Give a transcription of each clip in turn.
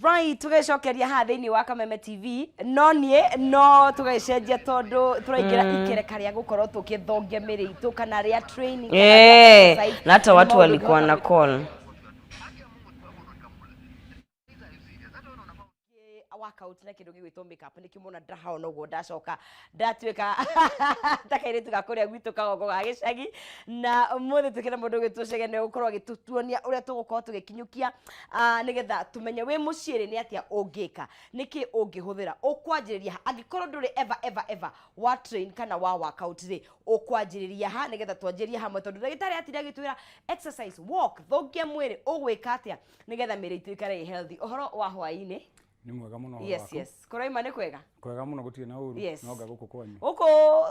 Right, tũgecokeria haha thĩinĩ wa Kameme TV, no niĩ no tũgagĩcenjia tondũ tũraingĩra ikereka rĩa gũkorwo tũkĩthongia mĩrĩ itũ kana rĩa training kana rĩa exercise. Na hata Nĩ watu maũndũ walikuwa ũngĩhota na call. Workout na kindu gigwitwo makeup nikio mona ndahona uguo ndacoka ndatuika ta kairitu ga kuria gwitu kagongo ga gicagi. Na umuthi tukina mundu gwitwo Chege ni ugukorwo agitutuonia uria tugukorwo tugikinyukia nigetha tumenye wi muciĩ rĩ nĩ atia ũngĩka, nĩkĩ ũngĩhũthĩra ũkwanjĩrĩria ha angĩkorwo ndũrĩ ever ever ever wa train kana wa workout rĩ, ũkwanjĩrĩria ha nĩgetha twanjĩrie hamwe, tondũ ndagĩtarĩ atinda agĩtwĩra exercise, walk, thũkia mwĩrĩ, ũgwĩka atĩa nĩgetha mĩrĩ itũ ikare ĩ healthy. Ũhoro wa hwaĩ-inĩ? Nĩ mwega mũno, ũhoro Yes. waku? Yes, kũraima nĩ kwega. Kwega mũno, gũtirĩ na ũru. Nonga gũkũ kwanyu. Gũkũ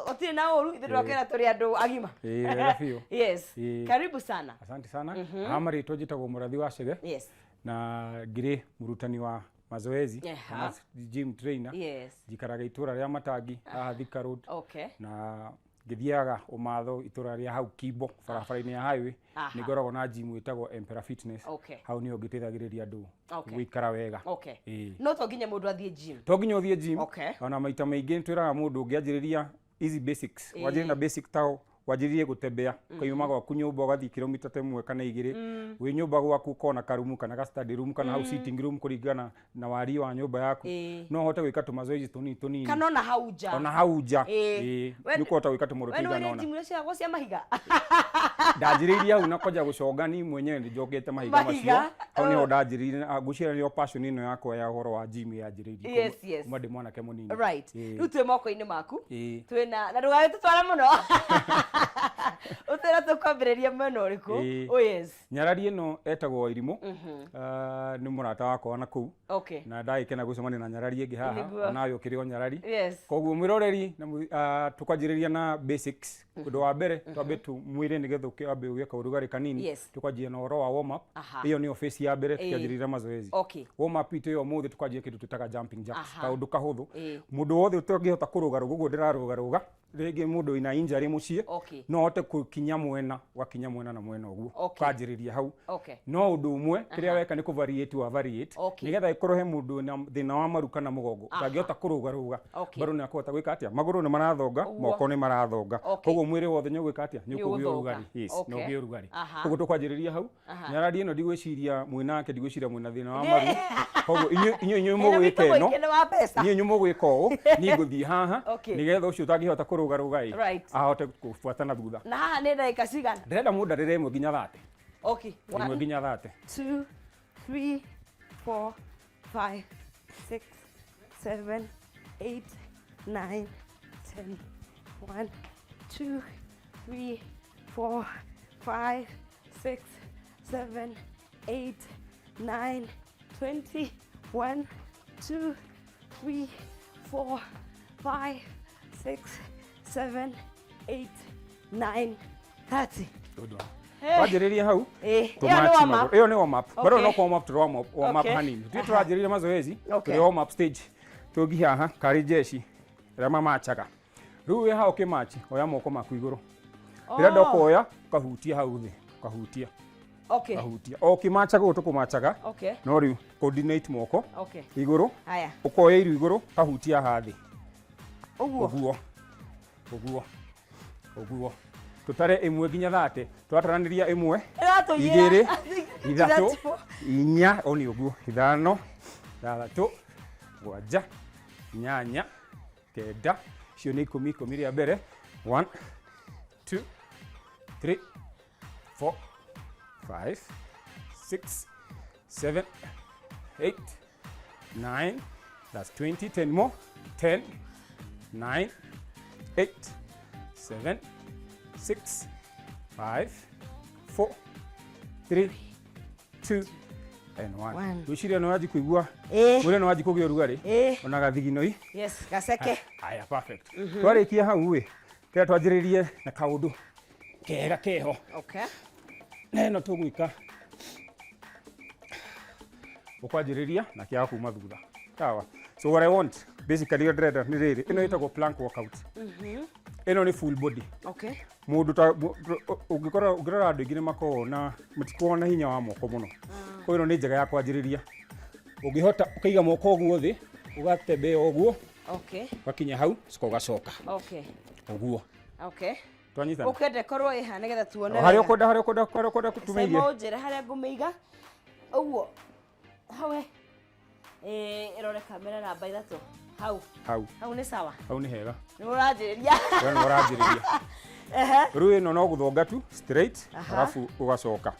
gũtirĩ na ũru, ithuĩ twakĩra tũrĩ andũ agima. Ĩĩ, wega biũ. Yes. Karibu sana. Asante sana. Ha marĩtwa njĩtagwo Mũrathi wa Chege na ngĩrĩ mũrutani wa mazoezi kana gym trainer. Njikaraga itũra rĩa Matangi haha Thika Road na ngĩthiaga ũmatho itũra rĩa hau Kimbo barabara-inĩ ya highway. Nĩ ngoragwo na gym ĩtagwo Emperor Fitness. Hau nĩho ngĩteithagĩrĩria andũ gũikara wega. Ĩĩ. No to nginya mũndũ athiĩ gym? To nginya ũthiĩ gym. Ona maita maingĩ nĩ twĩraga mũndũ ũngĩanjĩrĩria easy basics, wanjĩrĩrie na basic, ta wanjĩrĩrie gũtembea, ũkauma gwaku nyũmba ũgathiĩ kilomita ta 1 kana 2. Wĩ nyũmba gwaku ũkona karumu kana ga study room kana hau sitting room, kũringana na wariĩ wa nyũmba yaku, no ũhote gwĩka tũmazoezi tũnini tũnini. Kana ona hau nja. Ona hau nja. Ĩĩ, nĩ ũkũhota gwĩka tũmaũndũ We nĩ tũigana ũrĩ ũna. gym iria ciagwo cia mahiga? Ndanjĩrĩirie hau na kwanja gũconga ni mwenyewe nĩ njongete mahiga macio. Mahiga. Hau nĩho ndanjĩrĩirie na ngwĩciria nĩyo passion ĩno yakwa ya ũhoro wa gym yanjĩrĩirie kuma ndĩ mwanake mũnini. Rĩu twĩ moko-inĩ maku. Ĩĩ. Twĩna na ndũgagĩtũtwara mũno, ũtwĩra tũkwambĩrĩria mwena ũrĩkũ? Ĩĩ. Oh yes. Nyarari ĩno etagwo Irimũ. Ah, nĩ mũrata wakwa na kũu na ndagĩkena gũcemania na nyarari ĩngĩ haha. Onawe ũkĩrĩ o nyarari. Koguo mwĩroreri na tũkwanjĩrĩria na basics. Ũndũ wa mbere twambe mwĩrĩ nĩgetha ũkĩambe ũgĩe kaũrugarĩ kanini. Tũkwanjia na ũhoro wa warm up. Ĩyo nĩyo phase ya mbere tũkĩanjĩrĩria mazoezi. Warm up itũ ĩyo ũmũthĩ tũkwanjia kĩndũ twĩtaga jumping jacks. Kaũndũ kahũthũ. Mũndũ wothe ũtangĩhota kũrũgarũga ũguo ndĩrarũgarũga, rĩngĩ mũndũ wĩna injury mũciĩ, no ahote gũkinya mwena, ũgakinya mwena na mwena ũguo. Ũkanjĩrĩria hau. No ũndũ ũmwe kĩrĩa weka nĩ kũ-variate wa variate nĩgetha ĩkorwo he mũndũ wĩna thĩna wa maru kana mũgongo ũtangĩhota kũrũgarũga, bado nĩ akũhota gwĩka atĩa? Magũrũ nĩ marathonga, moko nĩ marathonga. Koguo mwĩrĩ wothe nĩ ũgwĩka atĩa? Nĩ ũkũgĩa ũrugarĩ. Yes, nĩ ũgĩe ũrugarĩ. Koguo tũkwanjĩrĩria hau. Nyarari ĩno ndigwĩciria mwĩnake, ndigwĩciria mwĩna thĩna wa maru, koguo inyuĩ Hena mũgwĩka wĩtũ ĩno. mũingĩ nĩ wa mbeca. Inyuĩ mũgwĩka ũũ, niĩ ngũthiĩ haha nĩgetha ũcio ũtangĩhota kũrũgarũga ĩ ahote kũbuata na thutha. Na haha nĩ ndagĩka cigana? Ndĩrenda mũndũ arĩre 1 nginya 30. 1 One, nginya 30. two, three, four, five, six, seven, eight, nine, 10. One, two, three, four, five, six, seven, 8, 9, 20. One, two, three, four, five, six, seven, 8, 9, 30. Good one. Wanjĩrĩria hau. Ĩyo nĩ Tũmachi warm magũrũ. up. Ĩyo nĩ warm up. Bado no warm up, tũrĩ warm up, warm up hanini. Tuthiĩ tũranjĩrĩria mazoezi. Tũrĩ warm up stage. Tũngi haha karĩ jeshi ĩrĩa mamachaga. Rĩu wĩ haha ũkĩmachi, oya moko maku igũrũ. Ndĩrenda ũkoya ũkahutia hau thĩ, ũkahutia, ũkahutia. O ũkĩmachaga ũguo tũkũmachaga. No rĩu coordinate moko igũrũ, Haya. ũkoya iru igũrũ, ũkahutia haha thĩ. Ũguo. Ũguo. Ũguo. Ũguo. Tũtare 1 nginya 30. Twataranĩria 1, Ĩratũiyĩra. 2, 3, 4, o nĩ ũguo, 5, 6, 7, 8, 9, icio nĩ 10, 10 rĩa mbere. 1, 2, 3, 4, 5, 6, 7, 8, 9, that's 20, 10 more, 10, 9, 8, 7, 6, 5, 4, 3, 2, and 1. One. Ngwĩciria nĩ wanji kũigua mwĩrĩ nĩ wanji kũgĩa ũrugarĩ ona gathiginoi. Yes, gaceke. Aya, perfect. Twarĩkia hau ĩ, kĩrĩa twanjĩrĩrie na kaũndũ kega keho. Na ĩno tũgwĩka ũkwanjĩrĩria na kĩaga kuma thutha, sawa? So what I want basically, ũrĩa ndĩrenda nĩ rĩrĩ, ĩno ĩtagwo plank workout. Ĩno nĩ full body. Mũndũ ta ũngĩkora, ũngĩrora andũ aingĩ nĩ makoragwo na matikoragwo na hinya wa moko mũno, koguo ĩno nĩ njega ya kwanjĩrĩria. Ũngĩhota ũkaiga moko ũguo thĩ, ũgatembea ũguo, ũgakinya hau, coka ũgacoka. Ũguo. Twanyitana. Ũkenda ĩkorwo ĩha nĩgetha tuone Harĩa wega. ũkwenda, harĩa ũkwenda, harĩa ũkwenda tũmĩige. Simon, ũnjĩre harĩa ngũmĩiga. Ũguo. Hau he. Ĩrore kamera namba 3. Hau. Hau. Hau nĩ sawa. Hau nĩ hega. Nĩ ũranjĩrĩria. We nĩ ũranjĩrĩria. Rĩu ĩno no gũthonga tu straight, arabu ũgacoka.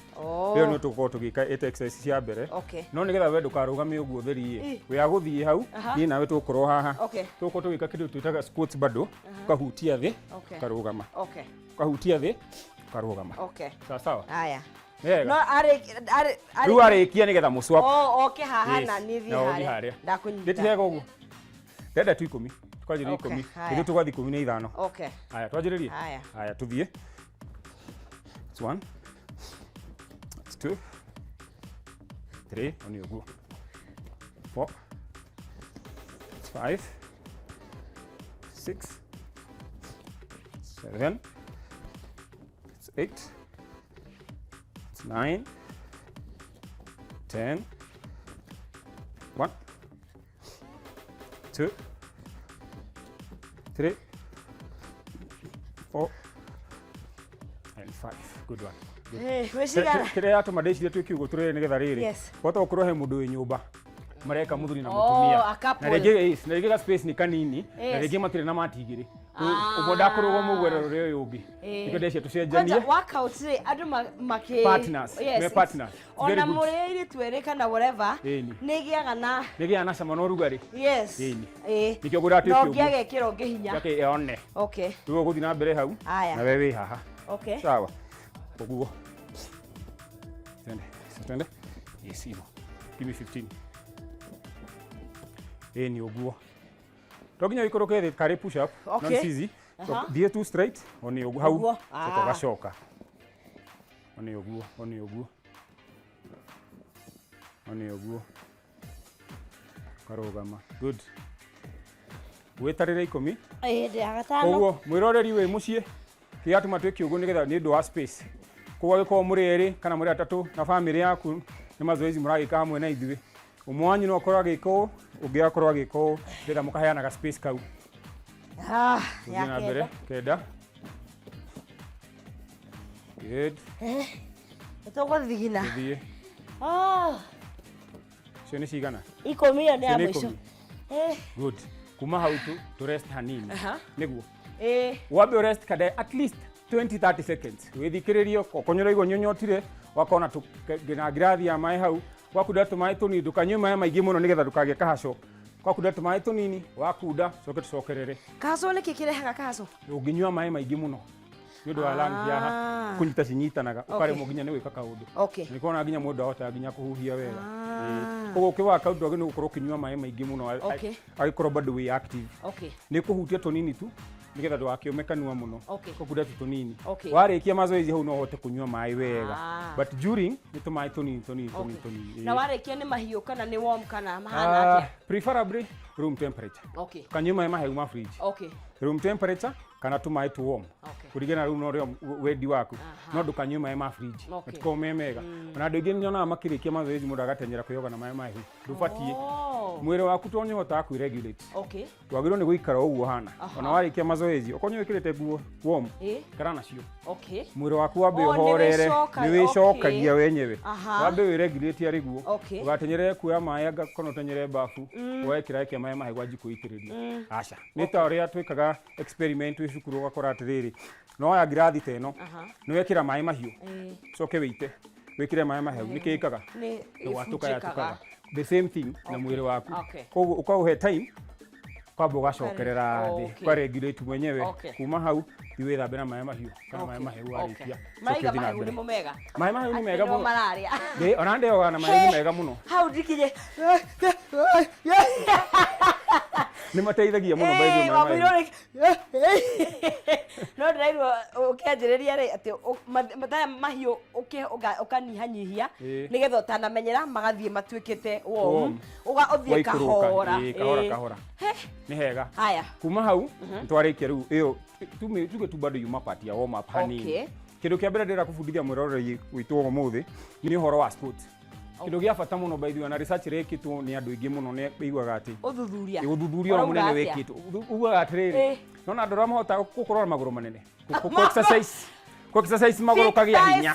Ĩyo nĩ tũgũkorwo tũgĩka ĩta exercise cia mbere. No nĩgetha we ndũkarũgame ũguo ũtheri ĩ, we agũthiĩ hau, niĩ nawe tũgũkorwo haha. Tũgũkorwo tũgĩka kĩndũ twĩtaga squats bado, ũkahutia thĩ, ũkarũgama. Ũkahutia thĩ, ũkarũgama. Sawa sawa. Haya. Wega. No arĩ arĩ Rĩu arĩkia nĩgetha mũswap. Oh, oke haha Yes. na niĩ thiĩ Na ũthiĩ harĩa. harĩa. Ndakũnyita. Ndĩ ti hega ũguo. Ndenda tu 10. Twanjĩrĩrie 10. Haya. Ithuĩ tũgathiĩ 15. Haya, twanjĩrĩrie. Haya. Haya, tũthiĩ. It's 1. It's 2. 3, one ũguo. 4. It's 5. 6. 7. It's 8. It's 9. 10. 1. 2. 3. 4. And 5. Good one. Good. Wĩcigana. Kĩrĩa yatũma ndĩcirie twĩke ũguo tũrĩrĩ nĩgetha rĩrĩ. Wahota gũkorwo he mũndũ wĩ nyũmba mareka mũthuri na mũtumia. A couple. Na rĩngĩ, yes, na rĩngĩ ga space nĩ kanini, na rĩngĩ matirĩ na mati igĩrĩ. Ũmwe ndakũrũgama ũguo erorere ũyũ ũngĩ. Nĩkĩo ndeciria tũcenjanie. Kwanza workout rĩ, andũ makĩ Partners. Yes, Me partners. It's very Ona good. mũrĩ airĩtu erĩ kana whatever, Ĩni. nĩ ĩgĩaga na Nĩ ĩgĩaga na cama na ũrugarĩ. Yes. Ĩni. Ĩĩ. Nĩkĩo ngwĩraga twĩke Na ũguo. ũngĩ agekĩra ũngĩ hinya. Yake yone. Rĩu ũgũthiĩ na mbere hau. Haya. Na we wĩ haha. Sawa. Ũguo. Twende. So twende. Yes, hivyo. Give me 15. Ĩni ũguo. To nginya ũikũrũke thĩ karĩ push up. No nĩ easy. So, thiĩ tu straight, one ũguo hau. Ũguo. Coka ũgacoka. One ũguo, one ũguo. One ũguo. Ũkarũgama. Good. Wĩtarĩre 10. Ĩĩ, ndĩ ya gatano. Koguo mwĩroreri wĩ mũciĩ, kĩrĩa gĩatũma twĩke ũguo nĩgetha nĩ ũndũ wa space. Koguo angĩkorwo mũrĩ erĩ kana mũrĩ atatũ na bamĩrĩ yaku nĩ mazoezi mũragĩka hamwe na ithuĩ. Ũmwe wanyu no akorwo agĩka ũũ, ũngĩ akorwo agĩka ũũ, nĩgetha mũkaheanaga space kau. Tũthiĩ Ya na mbere. kenda. 9. Good. Nĩtũgũthigina. Tũthiĩ. Icio nĩ cigana? 10 ĩyo nĩ ya Icio nĩ mũico. ikũmi. Good. Kuma hau tu rest hanini. Nĩguo. Wambe ũrest kada at least 20-30 seconds. Wĩthikĩrĩrie, okorwo nĩ ũraigua nĩũnyotire, wakona na ngirathi ya maĩ hau, wakunda tũmaĩ tũnini, ndũkanyue maĩ maingĩ mũno nĩgetha ndũkagĩe kahaco. Wakunda tũmaĩ tũnini, wakunda, coke tũcokerere. Kahaco nĩkĩ kĩrehaga kahaco? Ũngĩnyua maĩ maingĩ mũno nĩ ũndũ wa lungs haha, kũnyita cinyitanaga, ũkaremwo nginya nĩ gwĩka kaũndũ. Nĩ kuona nginya mũndũ ahotaga nginya kũhuhia wega. Koguo ũkĩ work out ndwagĩrĩirwo nĩ gũkorwo ũkĩnyua maĩ maingĩ mũno, agĩkorwo bado wĩ active. Nĩ kũhutia tũnini tu nĩgetha ndũgakĩũme kanua mũno. Ũkunda tu tũnini. Warĩkia mazoezi hau no ũhote kũnyua maĩ wega. But during nĩ tũmaĩ tũnini tũnini tũnini tũnini. Na warĩkia nĩ mahiũ kana nĩ warm kana mahana atĩa? Preferably room temperature. Kanyua maĩ mahehu ma fridge. Room temperature kana tũmaĩ tu warm. Kũringana rĩu na ũrĩa wendi waku. No ndũkanyue maĩ ma fridge. Matikoragwo me mega. Ona andũ aingĩ nyonaga makĩrĩkia mazoezi mũndũ agatenyera kwĩyoga na maĩ mahehu. Ndũbatiĩ. Mwĩrĩ waku to nĩũhotaga kwĩ-regulate. Wagĩrĩirwo nĩ gũikara ũguo ũhana. Ona warĩkia mazoezi, okorwo nĩ wĩkĩrĩte nguo warm, ikara nacio. Mwĩrĩ waku wambe ũhorere, nĩ wĩcokagia wenyewe. Wambe wĩ-regulate arĩ guo. Ndũgatenyerere kuoya maĩ anga kana ũtenyere bafu, woe kĩraĩ kĩa maĩ mahehu wanjie kwĩitĩrĩria. Aca. Nĩ ta ũrĩa twĩkaga experiment wĩ cukuru ũgakora atĩrĩrĩ, no woya ngirathi ta ĩno, nĩ wekĩra maĩ mahiũ, ũcoke wĩite, wĩkĩre maĩ mahehu, nĩkĩ ĩkaga? Nĩ Nĩ gwatũka ĩbunjĩkaga. yatũkaga. The same thing na mwĩrĩ waku. Koguo ũkaũhe time, kwamba ũgacokerera thĩ, ũka-regulate mwenyewe. Kuma hau, thiĩ wĩthambe na maĩ mahiũ, kana maĩ mahehu warĩkia. Maraiga Coke ũthiĩ na mahehu mbere. nĩmo mega. Maĩ mahehu nĩ mega Atĩ nĩmo mũno. mararĩa. Ĩ, ona ndeoga na maĩ nĩ mega mũno. Hau ndikinye. Nĩ mateithagia mũno by the way, maĩ Wamũira mahehu. No ndĩraigua ũkĩanjĩrĩria rĩ atĩ mathaa mahiũ ũkanyihanyihia nĩgetha ũtanamenyera magathiĩ matuĩkĩte warm. Warm. Ũthiĩ Waikũrũka. kahora. Ĩ, kahora, kahora. Nĩ hega. Haya. Kuma hau, nĩtwarĩkia rĩu ĩyo, tuge tu bado yuma part ya warm up hanini. Kĩndũ kĩa mbere ndĩrenda kũbundithia mwĩroreri witũ ũmũthĩ nĩ ũhoro wa sports. Kĩndũ gĩa bata mũno, by the way, na research ĩrekĩtwo nĩ andũ aingĩ mũno, nĩ ĩiguaga atĩ Ũthuthuria. Ũthuthuria ũrĩa Ũrauga mũnene atĩa? wĩkĩtwo ugaga atĩrĩrĩ, nona andũ arĩa mahotaga gũkorwo na magũrũ manene, ku exercise magũrũ kagĩa hinya,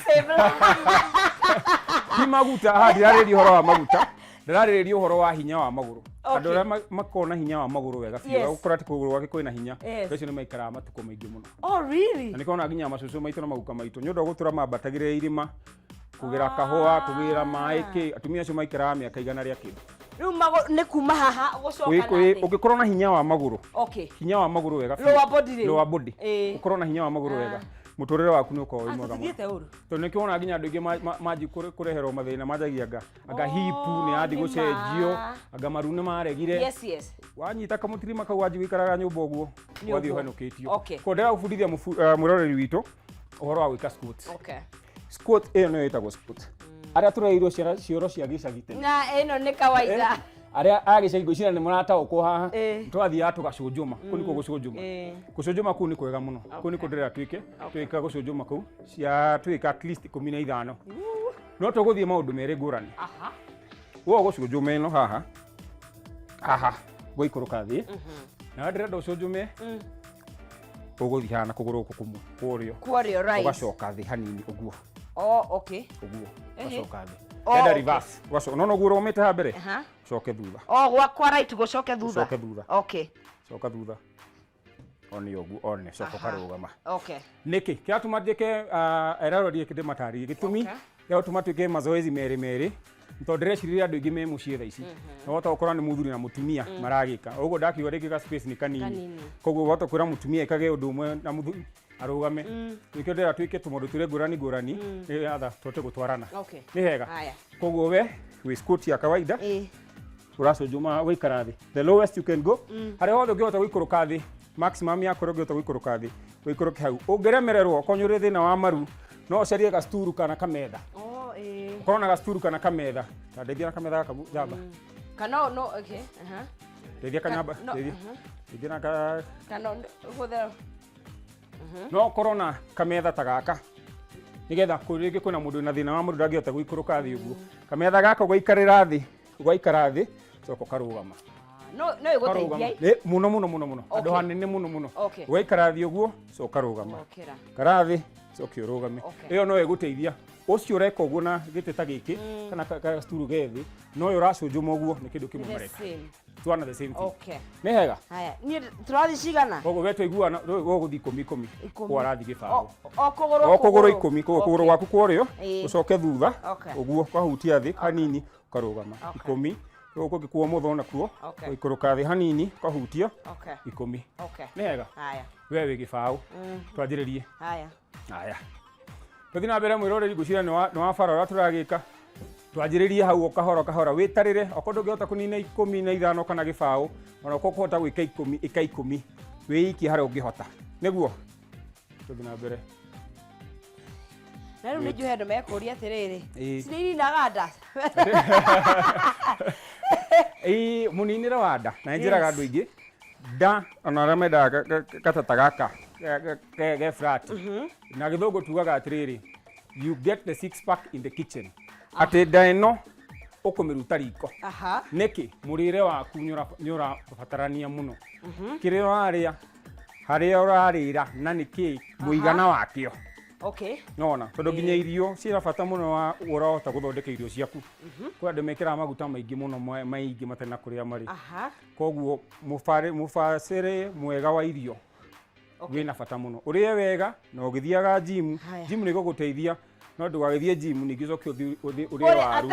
ti maguta. Haha ndirarĩrĩria ũhoro wa maguta, ndĩrarĩrĩria ũhoro wa hinya wa magũrũ. Andũ arĩa makoragwo na hinya wa magũrũ wega biũ, gũkorwo atĩ kũgũrũ gwake kwĩna hinya, andũ acio nĩ maikaraga matukũ maingĩ mũno. Oh, really? Na nĩkĩo nginya macũcũ maitũ na maguka maitũ, nĩ ũndũ wa gũtũra mambatagĩrĩra irĩma, kũgĩra kahũa, kũgĩra maĩ kĩ, atumia acio maikaraga mĩaka 100 rĩa kĩndũ. Rĩu magũrũ nĩ kuma haha gũcoka na thĩ. Ũngĩkorwo na hinya wa magũrũ, hinya wa magũrũ wega biũ. Lower body rĩu. Lower body. Ũkorwo na hinya wa magũrũ wega, mũtũrĩre waku nĩ ũkorwo wĩ mwega mũno. Tũthiĩte ũru. Tondũ nĩkĩo wona nginya andũ aingĩ manji kũreherwo mathĩna, manjagia anga hip nĩ yathi Nĩ gũcenjio, ma. anga maru nĩ maregire. Wanyita kamũtirima kau, wanji gũikaraga nyũmba ũguo, Nĩ ũgathiĩ ũguo. ũhenũkĩtio. Koguo ndĩrenda gũbundithia mwĩroreri witũ ũhoro wa gwĩka squats. Squat ĩyo nĩyo ĩtagwo squat. Arĩa tũrereirwo ciana cioro cia gĩcagi tene, Na ĩno nĩ kawaida. Arĩa a gĩcagi, ngwĩciria nĩ mũrataũkwo haha. Twathiaga tũgacũnjũma kũu, nĩkuo gũcũnjũma. Gũcũnjũma kũu nĩ kwega mũno. Kũu nĩkuo ndĩrenda twĩke. Twĩka gũcũnjũma kũu cia twĩka at least 15, no tũgũthiĩ maũndũ merĩ ngũrani. Wo gũcũnjũma ĩno haha haha, gũikũrũka thĩ, na ndĩrenda ũcũnjũme ũgũthiĩ haha na kũgũrũ gũkũ kũmwe kũrĩo, Kũrĩo, right. ũgacoka thĩ hanini ũguo. Ũguo, ũgacoka thĩ. Enda reverse, ũgacoka no noguo ũrũgamĩte haha mbere, ũcoke thutha. Oh, gwakwa right gũcoke thutha. Ũcoke thutha. Coka thutha one ũguo, one, coka ũkarũgama. Nĩkĩ kĩratũma njĩke eroreri ĩkĩ ndĩmatarĩrie gĩtũmi kĩratũma twĩke mazoezi merĩ merĩ? Nĩ tondũ ndĩrecirĩria andũ aingĩ me mũciĩ thaa ici, na wahota gũkorwo nĩ mũthuri na mũtumia maragĩka ũguo. Ndakiuga rĩngĩ ga space nĩ kanini. Kanini. Koguo wahota kwĩra mũtumia ĩkage ũndũ ũmwe na mũthuri arũgame. Nĩkĩo ndĩrenda twĩke tũmaũndũ twĩrĩ ngũrani ngũrani, nĩgetha tũhote gũtwarana. Nĩ hega. Haya. Koguo we wĩ squat ya kawaida, ũracũnjũma gũikara thĩ, the lowest you can go, harĩa hothe ũngĩhota gũikũrũka thĩ, maximum ya kũrĩa ũngĩhota gũikũrũka thĩ, ũikũrũke hau. Ũngĩremererwo, okorwo nĩ ũrĩ thĩna wa maru, no ũcarie gasturu kana kametha. Ũkorwo na gasturu kana kametha. Ta ndeithia na kametha gaka, njamba. Kana no, okay. Ndeithia kanyamba. No, Ndeithia, ndeithia na ka Kana hũthĩra. No ũkorwo na kametha ta gaka, nigetha rĩngĩ kwĩna mũndũ wĩna thĩna wa mũndũ ndangĩhota gũikũrũka thĩ ũguo, kametha gaka ũgaikarĩra thĩ, ũgaikara thĩ, coka ũkarũgama. No no ĩgũteithia. Nĩ mũno mũno mũno mũno andũ hanene mũno mũno. Ũgaikara thĩ ũguo, coka rũgama. Ũkĩra. Kara thĩ, coke ũrũgame. Ĩyo no ĩgũteithia ũcio ũreka ũguo na gĩtĩ ta gĩkĩ kana gacuturu ge thĩ, no ũyũ ũracũnjũma ũguo nĩ kĩndũ kĩmwe The mareka. same. Twana the same thing. Nĩ hega. Haya. Niĩ tũrathiĩ cigana? Koguo we twaiguana, rĩu ũgũthiĩ ikũmi ikũmi. 10. Kwa arathiĩ gĩbaũ. O kũgũrũ. O kũgũrũ 10. Koguo kũgũrũ gwaku kwa ũrĩo, ũcoke thutha ũguo, ũkahutia thĩ hanini, ũkarũgama. 10. Rĩu kũngĩ kwa ũmotho nakuo, ũgaikũrũka thĩ hanini, ũkahutia. 10. Nĩ hega. Haya. We wĩ gĩbaũ, twanjĩrĩrie. Haya. Haya, tũthiĩ na mbere. Mwĩroreri, ngwĩciria nĩ wa bara ũrĩa tũragĩka. Twanjĩrĩrie hau o kahora o kahora, wĩtarĩre. Okorwo ndũngĩhota kũnina 15 kana gĩbaũ, ona okorwo ũkũhota gwĩka 10, ĩka 10, wĩikie harĩa ũngĩhota nĩguo tũthiĩ na mbere. Na rĩu nĩ njũhe andũ mekũria atĩrĩrĩ, cinĩ irinaga nda? Ĩĩ, mũninĩre wa nda, na nĩ njĩraga andũ aingĩ nda, ona arĩa mendaga gatata gaka ge flat, na gĩthũngũ tugaga atĩrĩrĩ, "You get the six pack in the kitchen," atĩ nda ĩno ũkũmĩruta riko. Nĩkĩ? Mũrĩre waku nĩ ũrabatarania mũno, kĩrĩa ũrarĩa, harĩa ũrarĩra, na nĩkĩ mũigana wakĩo. Nona tondũ nginya irio ciĩna bata mũno wa ũrahota gũthondeka irio ciaku. Kwĩ andũ mekĩraga maguta maingĩ mũno, maingĩ matarĩ na kũrĩa marĩ. Koguo mũbacĩre mwega wa irio wĩna bata mũno, ũrĩe wega na ũgĩthiaga gym. Gym nĩ gũgũteithia, no ndũgagĩthiĩ gym ningĩ ũcoke ũthiĩ ũrĩe waru,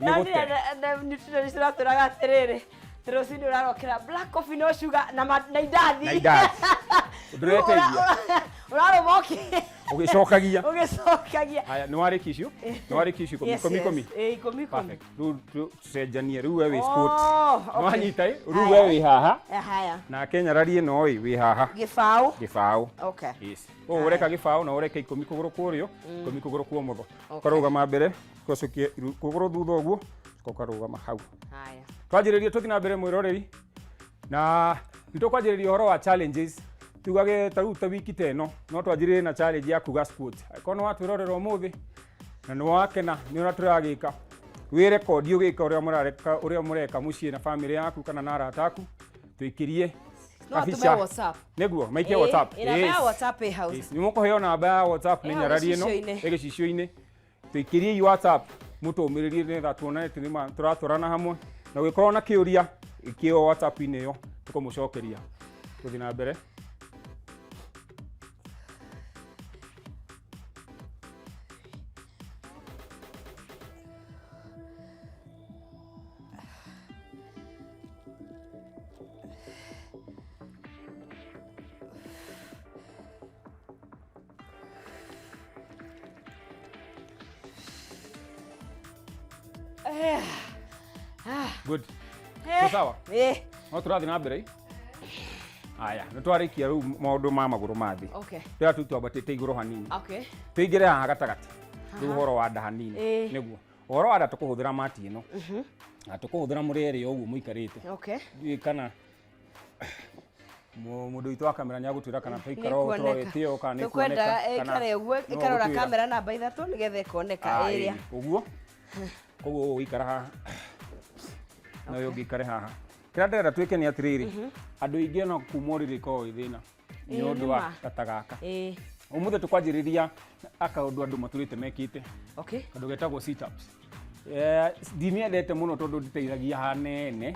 nĩ gũte. Nutritionist ũratwĩraga atĩrĩrĩ, atĩ rũcinĩ ũrarokera black coffee no sugar na indathi. Na indathi. Ndũreteithia. Ũrarũma ũgĩcokagia. Ũgĩcokagia. Haya, nĩ warĩkia icio, nĩ warĩkia icio 10. 10 10. Ĩĩ, 10 10. Perfect. Rĩu tũcenjanie, rĩu we wĩ squat. Oh, okay. Nĩwanyita ĩ? Rĩu we wĩ haha. Haya. Nake nyarari ĩno ĩ wĩ haha. Gĩbaũ. Gĩbaũ. Yes, koguo ũreka gĩbaũ na ũreka 10 kũgũrũ kwa ũrĩo, 10 kũgũrũ kwa ũmotho. Ũkarũgama mbere, ũgacokia kũgũrũ thutha ũguo, ũkarũgama hau. Haya. Twanjĩrĩrie, tũthiĩ na mbere, mwĩroreri, na nĩ tũkwanjĩrĩria ũhoro wa challenges. Tugage ta rĩu ta wiki ta ĩno no twanjĩrĩrie na challenge ya kuga squat. Angĩkorwo nĩ watwĩrorera ũmũthĩ na nĩ wakena nĩ ũrĩa tũragĩka, Wĩrekondi ũgĩka ũrĩa mũrareka, ũrĩa mũreka mũciĩ na family yaku kana na arata aku, tũikĩrie No atume kabica. WhatsApp. Nĩguo maikie WhatsApp. Ĩ, namba ya Yes. WhatsApp ĩ hau. Yes. Nĩ mũkũheo namba ya WhatsApp nĩ Ĩ hau nyarari ĩno gĩcicio-inĩ. ĩ gĩcicio-inĩ. Tũikĩriei WhatsApp mũtũmĩrĩrie nĩgetha tuonane atĩ nĩma tũratwarana hamwe, na ũngĩkorwo na kĩũria ĩkĩo WhatsApp-inĩ ĩyo tũkũmũcokeria. Tũthiĩ na mbere. Good. Eh. Sawa. Eh. No tũrathiĩ na mbere. Aya, nĩ twarĩkia rĩu maũndũ ma magũrũ ma thĩ. Okay. Rĩrĩa tu twambatĩte igũrũ hanini. Okay. Tũingĩre haha gatagatĩ. Rĩu ũhoro wa nda hanini. Eh. Nĩguo. Ũhoro wa nda tũkũhũthĩra mati ĩno. Na tũkũhũthĩra mũrĩ erĩ o ũguo mũikarĩte. Okay. Ndiũĩ kana mũndũ witũ wa kamera nĩagũtwĩra kana twaikara ũũ Nĩkuoneka. tũrorete ũũ kana Tũkwenda nĩkuoneka kana ĩikare ũguo no ĩkarora ũgũtwĩra. kamera namba ithatũ nĩgetha ĩkoneka Ah, ĩrĩa. ĩĩ, ũguo. Koguo ũgũikara haha na ũyũ ũngĩ aikare haha. Kĩrĩa ndĩrenda twĩke nĩ atĩrĩrĩ, andũ aingĩ ona kuma ũrĩrĩ ĩkoragwo ĩ thĩna nĩ Ĩĩ, ũndũ wa nĩma. gata gaka. Ĩĩ. Ũmũthĩ tũkwanjĩrĩria akaũndũ andũ matũrĩte mekĩte. Okay. Kaũndũ getagwo sit-ups. Ndimĩendete mũno tondũ nditeithagia hanene.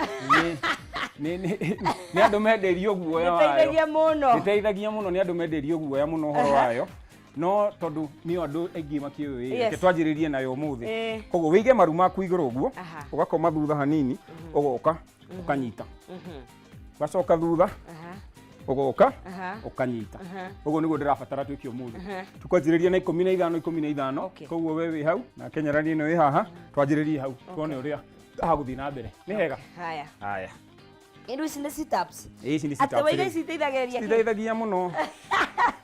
Nĩ andũ menderio guoya wayo. Ndĩteithagia mũno. Ndĩteithagia mũno, nĩ andũ menderio guoya mũno ũhoro wayo. No tondũ nĩyo andũ aingĩ makĩũĩ, Yes. reke twanjĩrĩrie nayo ũmũthĩ. Ĩĩ. Koguo wĩige maru maku igũrũ ũguo, Aha. ũgakoma thutha hanini, ũgoka ũkanyita. Ũgacoka thutha, Aha. ũgoka Aha. ũkanyita. Aha. Ũguo nĩguo ndĩrabatara twĩke ũmũthĩ. Tũkwanjĩrĩria na 15 15. Okay. Koguo we wĩ hau nake nyarari ĩno ĩ haha, twanjĩrĩrie hau tuone ũrĩa hagũthiĩ na mbere. Nĩ hega? Haya. Haya. Indo ici nĩ sit-ups. Ĩ, ici nĩ Atĩ sit-ups waiga rĩu. ici iteithagĩrĩria kĩ? Citeithagia mũno.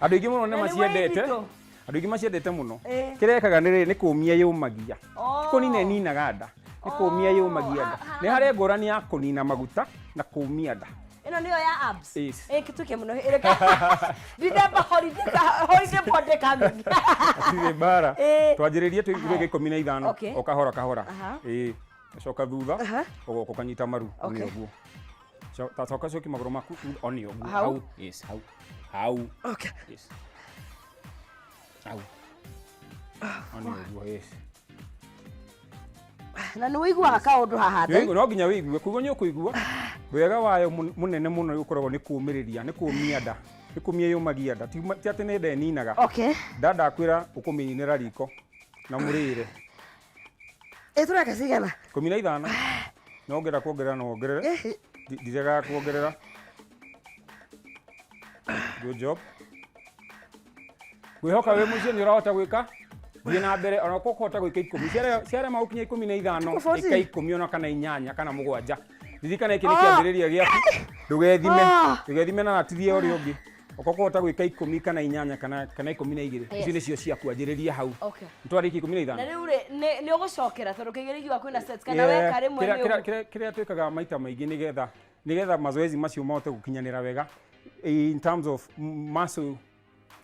Andũ aingĩ mũno nĩ Na nĩ maciendete. wĩritũ. Andũ aingĩ maciendete mũno. Ĩ. Kĩrĩa ĩkaga nĩ rĩrĩ, nĩ kũmia yũmagia. Oh. Ti kũnina ĩninaga nda, nĩ kũmia yũmagia nda. Ah, Nĩ harĩ ngũrani ya kũnina maguta na kũmia nda. Ĩno nĩyo ya abs. Yes. Ĩ, kĩtuĩke mũno. Ĩreka. Ndithemba holiday holiday body coming. Hatirĩ mbara. Ĩ. Twanjĩrĩrie twĩke 15. Okay. O kahora kahora. Aha. Ĩ. Coka thutha, Aha. ũgoka ũkanyita maru. Okay. Nĩ ũguo. Ta coka coki magũrũ maku o nĩ ũguo. Hau. Hau. Yes, hau. Hau. Okay. Yes. Hau. O nĩ ũguo, yes. Na nĩ ũiguaga kaũndũ haha Nĩ ũigua- no nginya wĩigue, koguo nĩ ũkũigua. Wega wayo mũnene mũno ũkoragwo nĩ kũũmĩrĩria, nĩ kũũmia nda. Nĩ kũũmia yũmagia nda. Ti atĩ nĩ nda ĩninaga. Okay. Nda ndakwĩra ũkũmĩninĩra riko na mũrĩre. Ĩ, tũreka cigana? 15. No ũngĩenda kuongerera no wongerere. Eh. Ndiregaga kuongerera. Good job. Ngwĩhoka wĩ mũciĩ nĩ ũrahota gwĩka. Thiĩ na mbere ona ũkũhota gwĩka 10. Ciarema gũkinya 15, Tuko forty. ĩka 10 ona kana 8 kana 7. Ririkana gĩkĩ nĩ Ah. kĩambĩrĩria gĩaku. Ndũgethime. Ah. Ndũgethime na ratiri ũrĩa ũngĩ. Ũkũhota gwĩka 10 kana 8 kana 12. Yes. Icio nĩcio ciaku, anjĩrĩria hau. Okay. Nĩtwarĩkia 15. Na rĩu rĩ, nĩ ũgũcokera tondũ kaingĩ rĩngĩ kwĩna sets kana weka rĩmwe nĩ ũguo. Kĩrĩa twĩkaga maita maingĩ nĩgetha mazoezi macio mahote gũkinyanĩra wega in terms of muscle.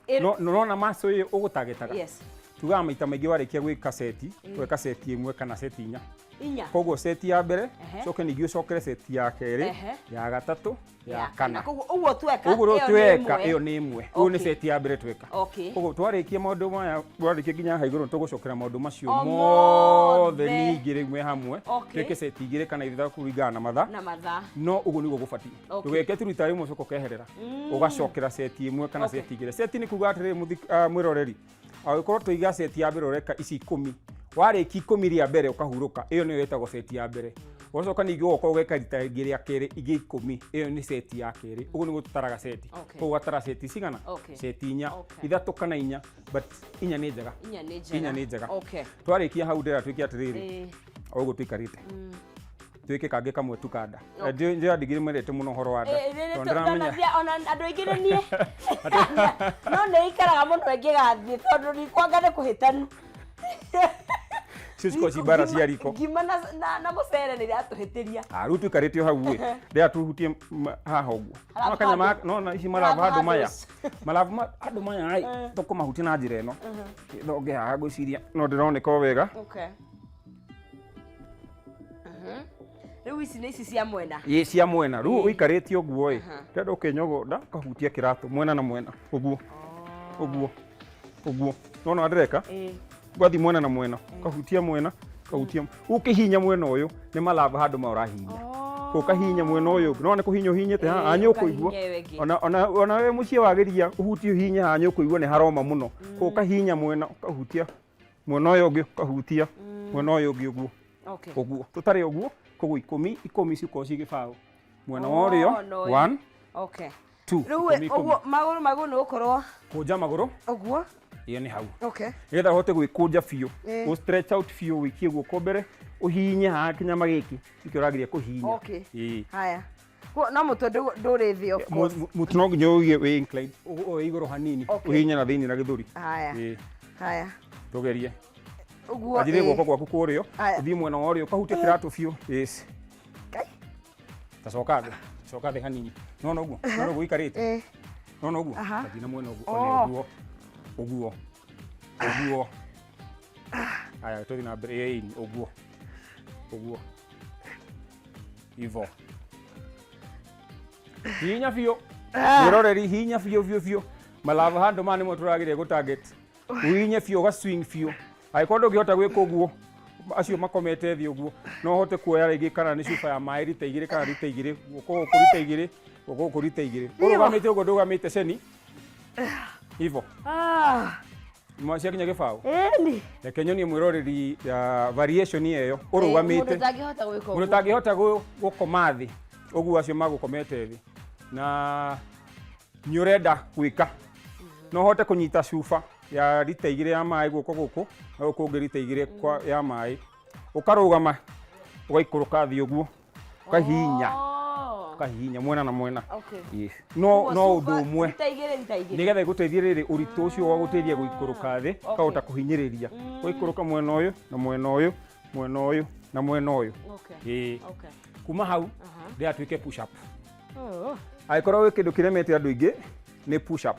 Ĩr- No, nona muscle ĩyo ũgũtagetaga. Yes. Tugaga maita maingĩ warĩkia gwĩka seti, gwĩka seti ĩmwe kana seti inya. Inya. Koguo seti ya mbere, Ehe. coke ningĩ ũcokere seti ya kerĩ, Ehe. ya gatatũ, ya Ya kana. Koguo ũguo tweka, Ũguo rĩu ĩyo nĩ tweka, ĩmwe. ĩyo nĩ ĩmwe. Ũyũ nĩ Okay. seti ya mbere tweka. Okay. Koguo twarĩkia maũndũ maya, twarĩkia nginya haha igũrũ tũgũcokera maũndũ macio O mothe mothe. ningĩ rĩu me hamwe. Okay. Twĩke seti igĩrĩ kana ithatũ kũringana na mathaa. Na mathaa. No ũguo nĩguo gũbatiĩ. Okay. Ndũgeke tu rita rĩmwe ũcoke ũkeherera. Ũgacokera seti ĩmwe kana Okay. seti igĩrĩ. Seti nĩ kuga atĩrĩrĩ mwĩroreri, angĩkorwo tũiga seti ya mbere ũreka ici 10, warĩkia 10 rĩa mbere ũkahurũka, ĩyo nĩyo ĩtagwo seti ya mbere. Ũgacoka ningĩ ũgoka ũgeka rita rĩngĩ rĩa kerĩ ingĩ 10, ĩyo nĩ seti ya kerĩ. Ũguo nĩguo tũtaraga seti. Okay. Koguo ũgatara seti cigana? Okay. Seti inya, Okay. 3 kana 4, but 4 nĩ njega. Inya nĩ njega. 4 nĩ njega. Okay. Twarĩkia hau ndĩra twĩke atĩrĩrĩ. Ĩĩ. O ũguo tũikarĩte. Twĩke kangĩ kamwe tu kanda. Okay. Njũĩ andũ aingĩ nĩmendete mũno ũhoro wa nda. Ĩ, ĩ, Tondũ nĩ ndĩramenya tũnanathia, ona andũ aingĩ nĩ niĩ. No nĩ ikaraga mũno ĩngĩgathiĩ tondũ rikwanga nĩ kũhĩtanu. Icio cikoragwo ci mbara cia riko. Ngima na mũcere nĩ iratũhĩtĩria. Ah, rĩu tũikarĩte o hau ĩ. Rĩrĩa tũhutie haha ũguo. Harabu No kanyama handũ. no na ici marabu Harabu handũ maya. handũ. Marabu handũ maya ĩ, tũkũmahutia na njĩra ĩno. Thonge haha ngwĩciria no ndĩroneka o wega. Okay. Rĩu ici nĩ ici cia mwena. Ĩ cia mwena. Rĩu ũikarĩte ũguo ĩ, ndĩrenda ũkĩnyogonda ũkahutia kĩratũ mwena na mwena ũguo ũguo ũguo. Nĩwona ndĩreka? Ũgathiĩ mwena na mwena, ũkahutia mwena, ũkahutia, ũkĩhihinya mwena ũyũ nĩ malava handũ ma ũrahihinya. Ũkahihinya mwena ũyũ ũngĩ, nĩwona kũhihinya ũhihinyĩte haha nĩ ũkũigua. Ona we mũciĩ wageria ũhutie ũhihinye haha nĩ ũkũigua nĩ haroma mũno. Ũkahihinya mwena, ũkahutia mwena ũyũ ũngĩ, ũkahutia mwena ũyũ ũngĩ ũguo. Ũguo tũtarĩ ũguo, koguo ikũmi ikũmi cikorwo ciĩ gĩbaũ. Mwena wa ũrĩo, 1 2. Rĩu ũguo magũrũ magũrũ nĩ gũkorwo kũnja magũrũ ũguo. Ĩyo nĩ hau. Nĩgetha ũhote gwĩkũnja biũ, ũ stretch out biũ, ũikie guoko mbere, ũhihinye haha kĩnyama gĩkĩ, nĩkĩo ũrageria kũhihinya. Haya. No mũtwe ndũrĩ thĩ, of course. Mũtwe no nginya ũige wĩ inclined, wĩ igũrũ hanini, ũhihinye na thĩinĩ na gĩthũri. Haya. Haya. Tũgerie. Ũguo. Anjĩrie guoko gwaku kwa ũrĩo, ũthiĩ mwena wa ũrĩo, ũkahutie kĩratũ biũ. Yes. Ta coka thĩ, coka thĩ hanini. Nĩwona ũguo? Nĩwona ũguo ũikarĩte? Nĩwona ũguo? Tathiĩ na mwena ũguo, ũguo. Ũguo. Ũguo. Haya, tũthiĩ na mbere, ũguo. Ũguo. Ivo. Hihinya biũ. Mwĩroreri hihinya biũ biũ biũ. Malava handũ maya nĩmo tũrageria gũ target. Ũhihinye biũ, ũga swing biũ. Angĩkorwo ndũngĩhota gwĩka ũguo, acio makomete thĩ ũguo, no ũhote kuoya rĩngĩ kana nĩ cuba ya maĩ rita igĩrĩ kana rita igĩrĩ, guoko gũkũ rita igĩrĩ, guoko gũkũ rita igĩrĩ. Ũrũgamĩte ũguo ndũgamĩte ceni. Ivo. Ciakinya gĩbaũ. Reke nyonie mwĩroreri variation ĩyo ũrũgamĩte. Mũndũ ũtangĩhota gũkoma thĩ ũguo acio magũkomete thĩ na nĩ ũrenda gwĩka, no ũhote kũnyita cuba ya rita igĩrĩ ya maĩ guoko gũkũ na gũkũ ũngĩ rita igĩrĩ ya maĩ, ũkarũgama ũgaikũrũka thĩ ũguo, ũkahihinya, ũkahihinya mwena na mwena. No no ũndũ ũmwe nĩgetha ĩgũteithie rĩrĩ ũritũ ũcio wa gũteithia gũikũrũka thĩ, ũkahota kũhinyĩrĩria ũgaikũrũka mwena ũyũ na mwena ũyũ, mwena ũyũ na mwena ũyũ. Kuma hau ndĩratuĩke push up. Angĩkorwo wĩ kĩndũ kĩremete andũ aingĩ nĩ push up.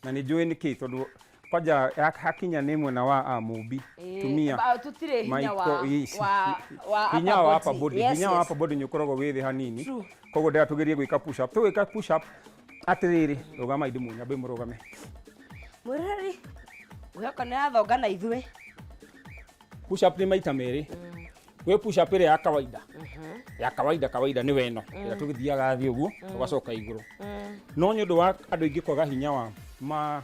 Na nĩ njũĩ nĩkĩ, tondũ kwanja hakinya nĩ mwena wa amũmbi tumia tũtirĩ hinya wa hinya wa upper body, hinya wa upper body nĩ ũkoragwo wĩ thĩ hanini. Koguo ndĩra tũgerie gwĩka push up. Tũgĩka push up atĩrĩrĩ, rũgama indĩ mũnyambe mũrũgame. Mwĩroreri ngwĩhoka nĩ athonga na ithuĩ. Push up nĩ maita merĩ. Gwĩ push up ĩrĩa ya kawaida. Ya kawaida kawaida nĩ weno. Ĩrĩa tũgĩthiaga thĩ ũguo, tũgacoka igũrũ. No nĩ ũndũ wa andũ aingĩ kwaga hinya wa ma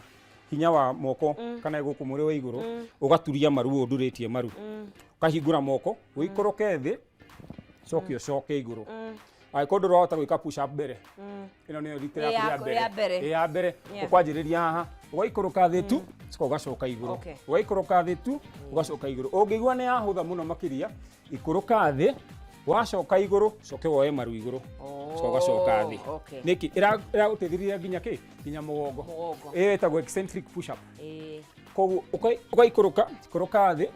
hinya wa moko kana gũkũ mwĩrĩ wa igũrũ, ũgaturia maru ũũ ũndurĩtie maru. Ũkahingũra moko, ũikũrũke thĩ, coke ũcoke igũrũ. Angĩkorwo ndũrahota gwĩka push up mbere, ĩno nĩyo rita rĩaku rĩa mbere. Ya mbere, ũkwanjĩrĩria haha, ũgaikũrũka thĩ tu, coka ũgacoka igũrũ. Ũgaikũrũka thĩ tu, ũgacoka igũrũ. Ũngĩigua nĩ yahũtha mũno makĩria, ikũrũka thĩ, wacoka igũrũ, coke woe maru igũrũ, coka ũgacoka thĩ. Nĩkĩ? Ĩragũteithĩrĩria nginya kĩ? Nginya mũgongo. Ĩyo ĩtagwo eccentric push up. Koguo ũgaikũrũka, ikũrũka thĩ,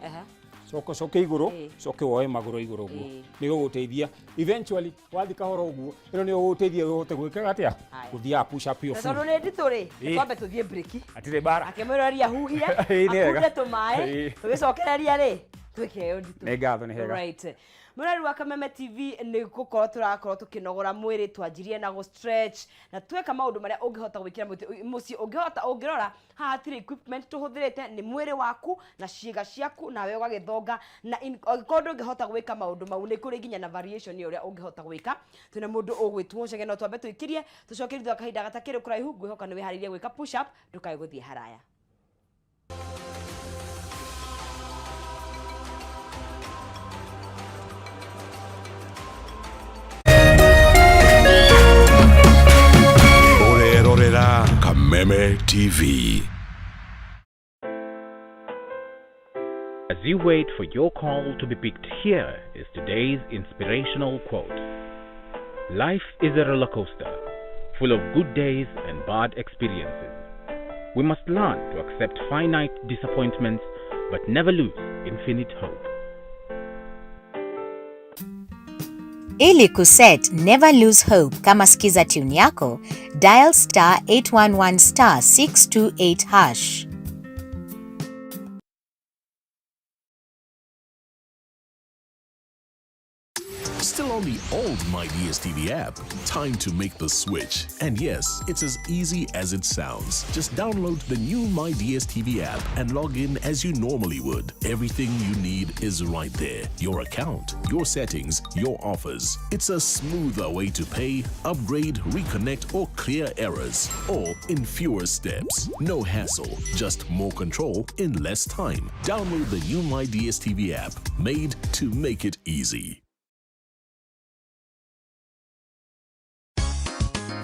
coka coke igũrũ, coke woe magũrũ igũrũ ũguo. Nĩ gũgũteithia eventually wathiĩ kahora ũguo, ĩno nĩyo gũgũteithia ũhote gwĩka atĩa? Gũthiaga push up ĩyo full. Tondũ nĩ nditũ rĩ, twambe tũthiĩ break. Hatirĩ mbara. Akĩmwĩroria huhia, akunde tũmaĩ, tũgĩcokereria rĩ, twĩke ĩyo nditũ. Nĩ ngatho, nĩ hega. Right. Mwĩroreri wa Kameme TV nĩ gũkorwo tũrakorwo tũkĩnogora mwĩrĩ, twanjirie na gũ stretch na tweka maũndũ marĩa ũngĩhota gwĩkĩra mũciĩ, ũngĩhota ũngĩrora haha hatirĩ equipment tũhũthĩrĩte, nĩ mwĩrĩ waku na ciĩga ciaku nawe ũgagĩthonga, na angĩkorwo ndũngĩhota gwĩka maũndũ mau nĩ kũrĩ nginya na variation ya ũrĩa ũngĩhota gwĩka. Twĩna mũndũ ũgwĩtwo Chege, no twambe tũikirie tũcoke thutha wa kahinda gatakĩrĩ kũraihu. Ngwĩhoka nĩ wĩharĩirie gwĩka push up, ndũkae gũthiĩ haraya. Ũrerorera Kameme TV. As you wait for your call to be picked, here is today's inspirational quote. Life is a roller coaster, full of good days and bad experiences. We must learn to accept finite disappointments, but never lose infinite hope. Ili kuset Never Lose Hope kama skiza tune yako, dial star 811 star 628 hash. Still on the old MyDStv app? Time to make the switch. And yes, it's as easy as it sounds. Just download the new MyDStv app and log in as you normally would. Everything you need is right there. Your account, your settings, your offers. It's a smoother way to pay, upgrade, reconnect, or clear errors. All in fewer steps. No hassle, just more control in less time. Download the new MyDStv app, made to make it easy.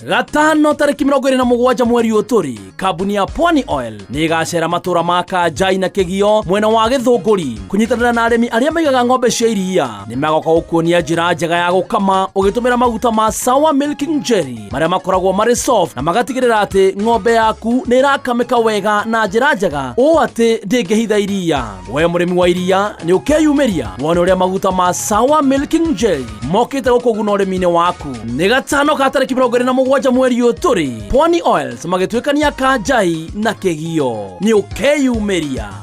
Gatano tarĩki 27 mweri ũyũ tũrĩ, kambuni ya Pwani Oil nĩ ĩgacera matũra ma Kanjai na Kĩgio mwena wa Gĩthũngũri kũnyitanĩra na arĩmi arĩa maigaga ng'ombe cia iria. Nĩ magoka gũkuonia njĩra njega ya gũkama ũgĩtũmĩra maguta ma Sour Milking Jelly marĩa makoragwo marĩ soft na magatigĩrĩra atĩ ng'ombe yaku nĩ ĩrakamĩka wega na njĩra njega ũũ atĩ ndĩngĩhitha iria. We mũrĩmi wa iria nĩ ũkeyumĩria wone ũrĩa maguta ma Sour Milking Jelly mokĩte gũkũguna ũrĩmi-inĩ waku. Nĩ gatano ka tarĩki 27 mweri ũyũ tũrĩ, Pwani Oils magĩtuĩkania Kanjai na Kĩgio. Nĩ ũkeyumĩria.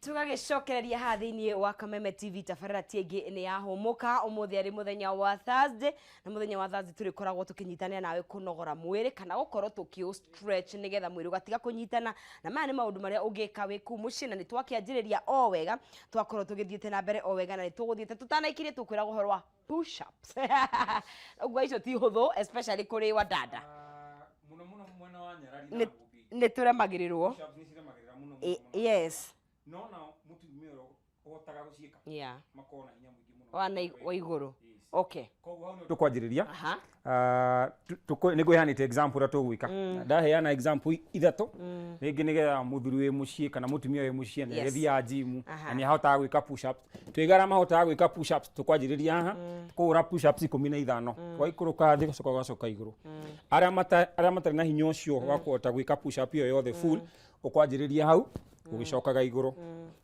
Tũgagĩcokereria haha thĩinĩ wa Kameme TV, tabarĩra ti ĩngĩ nĩ yahũmũka. Ũmũthĩ arĩ mũthenya wa Thursday, na mũthenya wa Thursday tũrĩkoragwo tũkĩnyitanĩra nawe kũnogora mwĩrĩ kana gũkorwo tũkĩ stretch nĩgetha mwĩrĩ ũgatiga kũnyitana, na maya nĩ maũndũ marĩa ũngĩka wĩ kũu mũciĩ. Na nĩ twakĩanjĩrĩria o wega, twakorwo tũgĩthiĩte na mbere o wega, na nĩ tũgũthiĩte tũtanaikirie tũkwĩraga ũhoro wa push ups. Ũguo icio ti hũthũ, especially kũrĩ wa dada. Mũno mũno mwena wa nyarari. Nĩ tũremagĩrĩrwo. Push-ups nĩ ciremagĩrĩra mũno. Yes. No nao mũtumia ũrĩa ũhotaga gũciĩka makoragwo na hinya mũingĩ mũno. Wa na wa igũrũ. Okay. Koguo hau nĩho tũkwanjĩrĩria. Aha. Nĩ ngwĩhanĩte example ũrĩa tũgwĩka. Ndaheana example ithatũ rĩngĩ nĩgetha mũthuri wĩ mũciĩ kana mũtumia wĩ mũciĩ nĩ agĩthiaga gym na nĩ ahotaga gwĩka push ups. Twĩga arĩa mahotaga gwĩka push ups, tũkwanjĩrĩria haha kũhũra push ups 15, ũgaikũrũka thĩ, ũgacoka ũgacoka igũrũ. Arĩa matarĩ na hinya ũcio wa kũhota gwĩka push up ĩyo yothe full, ũkwanjĩrĩria hau ũgĩcokaga igũrũ.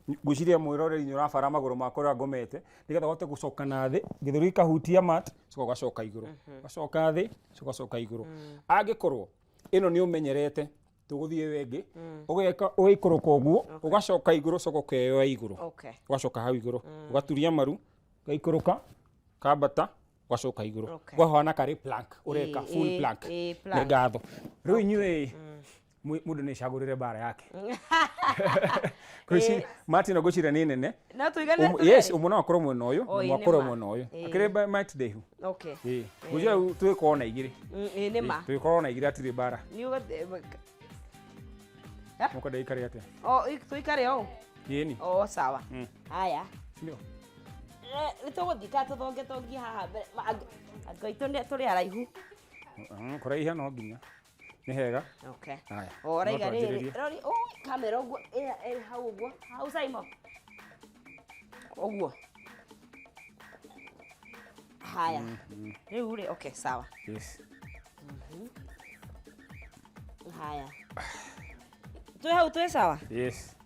Ngwĩciria mwĩroreri nĩ ũrabara magũrũ makwa ũrĩa ngomete nĩgetha ũhote gũcoka na thĩ, gĩthũri gĩkahutia mat, coka ũgacoka igũrũ, ũgacoka thĩ, coka ũgacoka igũrũ. Angĩkorwo ĩno nĩ ũmenyerete, tũgũthiĩ ĩyo ĩngĩ, ũgeka ũgaikũrũka ũguo, ũgacoka igũrũ, coka ũkeyoa igũrũ, ũgacoka hau igũrũ, ũgaturia maru, ũgaikũrũka, kambata, ũgacoka igũrũ, ũkahana karĩ plank ũreka, full plank. Nĩ plank. Ngatho. Rĩu inyuĩ mũndũ nĩ ecagũrĩre mbara yake. Martin, ngwĩciria nĩ nene. No tũiganĩre Yes. tũrĩ? Ũmwe no akorwo mwena ũyũ, O, ũmwe ĩ, akorwo nĩ ma. mwena ũyũ. Akĩrĩ mic ndaihu. Okay. Ĩ, ngwĩciria rĩu twĩkorwo na igĩrĩ. Ĩ, nĩ ma. Twĩkorwo na igĩrĩ, hatirĩ mbara. Nĩ Mũkwenda ikare atĩa? O tũikare o. Ĩni. O sawa. Haya. Ndio. Nĩ tũgũthiĩ kana tũthongetongie haha mbere. Andũ aitũ tũrĩ araihu. Kũraiha no nginya nĩ hega. Okay. Haya. O raiga No rĩrĩ. twanjĩrĩrie. Rori, ui, kamera ũguo ĩrĩ hau ũguo. Hau Simon. Ũguo. Haya. Rĩu rĩ, okay, sawa. Yes. Haya. Twĩ hau twĩ sawa? Yes,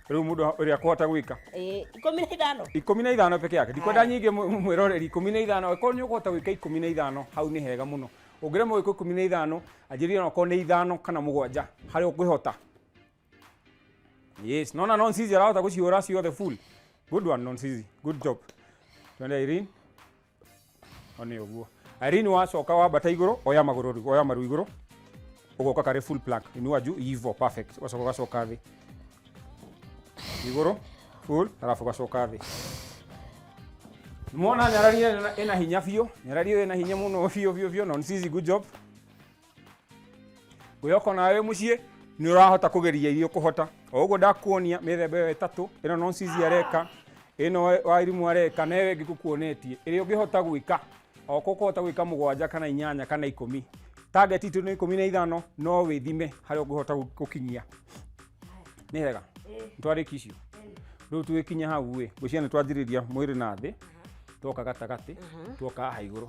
rĩu mũndũ ũrĩa akũhota gwĩka Ĩ, 15. 15 peke yake, ndikwenda Haya. nyingĩ. Mwĩroreri, 15, angĩkorwo nĩ ũkũhota gwĩka 15 hau nĩ hega mũno. Ũngĩremwo gwĩka 15, anjĩrĩria onakorwo nĩ 5 kana 7 harĩa ũkwĩhota. Yes, nona Nonsizi arahota gũcihũra ciothe full. Good one, Nonsizi, good job. Twende Irene. O nĩ ũguo Irene, wacoka wambata igũrũ, oya magũrũ rĩu, oya maru igũrũ, ũgoka karĩ full plank, inua juu hivo, perfect. Ũgacoka ũgacoka thĩ, igũrũ full, alafu ũgacoka thĩ. Mona nyarari ĩna hinya biũ, nyarari ĩyo ĩna hinya mũno biũ biũ biũ. Nonsizi, good job. Ngwĩhoka nawe mũciĩ nĩ ũrahota kũgeria iria ũkũhota o ũguo ndakuonia mĩthemba ĩyo ĩtatũ, ĩno Nonsizi areka, ĩno Wairimũ areka, na ĩyo ĩngĩ ngũkuonetie, ĩrĩa ũngĩhota gwĩka o kũhota gwĩka 7 kana 8 kana 10. Target itũ nĩ 15, no wĩthime harĩa ũngĩhota gũkinyia. Nĩ hega nĩtwarĩkia icio. Rĩu tũgĩkinya hau ĩ, ngwĩciria nĩ twanjĩrĩria mwĩrĩ na thĩ, twoka gatagatĩ, twoka haha igũrũ,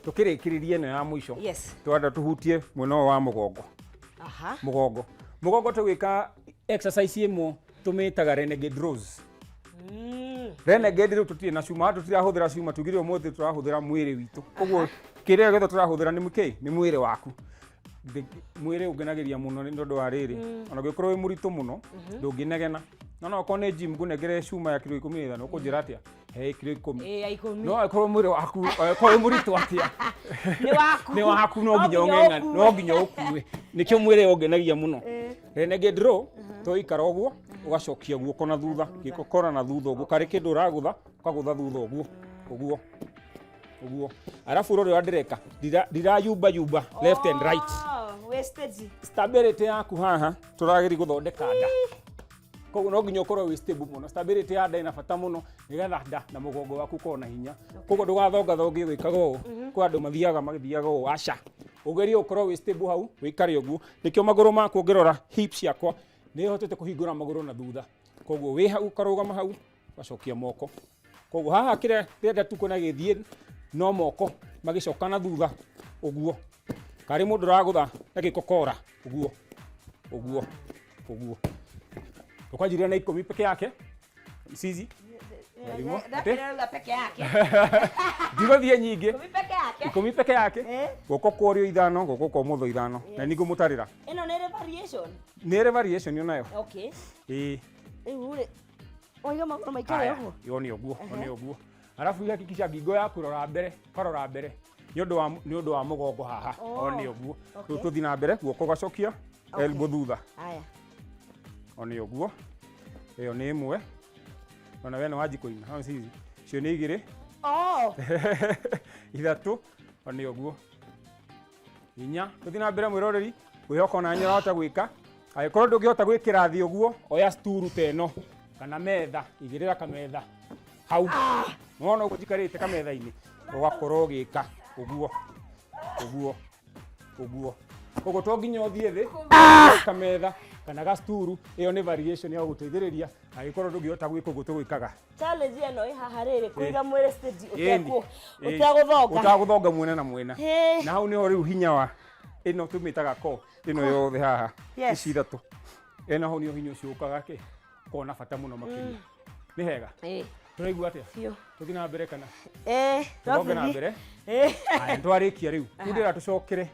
tũkĩrĩkĩrĩria ĩno ya mũico. Twenda tũhutie mwena ũyũ wa mũgongo. Mũgongo, mũgongo, tũgwĩka exercise ĩmwe tũmĩtaga renegade rows. Renegade rĩu tũtirĩ na cuma, tũtirahũthĩra cuma, tugire ũmũthĩ tũrahũthĩra mwĩrĩ witũ. Koguo kĩrĩa gĩothe tũrahũthĩra nĩ kĩ? Nĩ mwĩrĩ waku. Mwĩrĩ ũngenagĩria mũno nĩ ũndũ wa rĩrĩ, ona ũngĩkorwo wĩ mũritũ mũno ndũngĩnegena. No no okorwo nĩ gym ngũnengere cuma ya kiro 15, ũkũnjĩra atĩa? He kiro 10. Ĩ, ya 10. No angĩkorwo mwĩrĩ waku, angĩkorwo wĩ mũritũ atĩa, Nĩ waku. nĩ waku, no nginya ũng'eng'ane, no nginya ũkue. Nĩkĩo mwĩrĩ ũngenagia mũno. Renegade row, tũikara ũguo, ũgacokia guoko na thutha, gĩkokora na thutha ũguo, karĩ kĩndũ ũragũtha, ũkagũtha thutha ũguo, ũguo, ũguo. Arabu ũrore ũrĩa ndĩreka, ndirayumba yumba left and right. Oh, wĩ steady. Stability yaku haha, tũrageria gũthondeka nda. Koguo no nginya ũkorwo wĩ stable mũno. Stability ya nda ĩna bata mũno nĩgetha nda na mũgongo waku ũkorwo na hinya. Koguo ndũgathongathonge ũgĩkaga ũũ. Kwĩ andũ mathiaga magĩthiaga ũũ, aca. Ũgerie ũkorwo wĩ stable hau, wĩikare ũguo. Nĩkĩo magũrũ maku ũngĩrora hips ciakwa nĩ hotete kũhingũra magũrũ na thutha. Koguo wĩ hau ũkarũgama hau, ũgacokia moko. Koguo haha kĩrĩa ndĩrenda tu kuona gĩthiĩ no moko magĩcoka na thutha ũguo. Karĩ mũndũ ũragũtha na gĩkokora ũguo, ũguo, ũguo. Tũkwanjĩrĩria na 10 peke yake. Cici. Mwarimũ, atĩ? Ndakĩrauga peke yake. Ndigũthiĩ nyingĩ. 10 peke yake. 10 peke yake. Guoko kwa ũrĩo 5, guoko kwa ũmotho 5. Na nĩ ngũmũtarĩra. Ĩno nĩ ĩrĩ variation. Nĩ ĩrĩ variation onayo. Okay. Ĩĩ. Rĩu rĩ, waiga magũrũ maikare Haya, ũguo. ĩyo nĩ ũguo, ĩyo nĩ ũguo. Arabu hakikisha ngingo yaku rora mbere, ũkarora mbere. Nĩ ũndũ wa, nĩ ũndũ wa mũgongo haha. O nĩ ũguo. Rĩu tũthiĩ na mbere, guoko ũgacokia, elbow thutha. Haya. O nĩ ũguo. Ĩyo nĩ ĩmwe. Ona we nĩ wanji kũina. Hau cici. Icio nĩ 2. Oh. 3. O nĩ ũguo. 4. Tũthiĩ na mbere mwĩroreri, ngwĩhoka ona nĩ ũrahota gwĩka. Angĩkorwo ndũngĩhota gwĩkĩra thĩ ũguo, oya sturu ta ĩno kana metha, igĩrĩra kametha hau. Nĩwona ũguo njikarĩte kametha-inĩ, ũgakorwo ũgĩka ũguo, ũguo, ũguo. Koguo to nginya ũthiĩ thĩ, kametha kana gasturu, ĩyo nĩ variation ya gũgũteithĩrĩria angĩkorwo ndũngĩhota gwĩka ũguo tũgwĩkaga. Challenge ĩno ĩ haha rĩrĩ, kũiga mwĩrĩ steady Ĩni. ũtegũthonga. Ũtagũthonga mwena na mwena. Ĩĩ. Na hau nĩho rĩu hinya wa ĩno tũmĩtaga core, ĩno yothe haha, Yes. ici 3. Ĩno hau nĩho hinya ũcio ũkaga kĩ? Ũkoragwo na bata mũno makĩria. Nĩ hega? Ĩĩ. Tũraigua atĩa? Biũ. Tũthiĩ na mbere kana? Ĩĩ, no Tũthonge na tũthiĩ. mbere. Ĩĩ. Haya, nĩtwarĩkia rĩu. Rĩu ndĩrenda tũcokere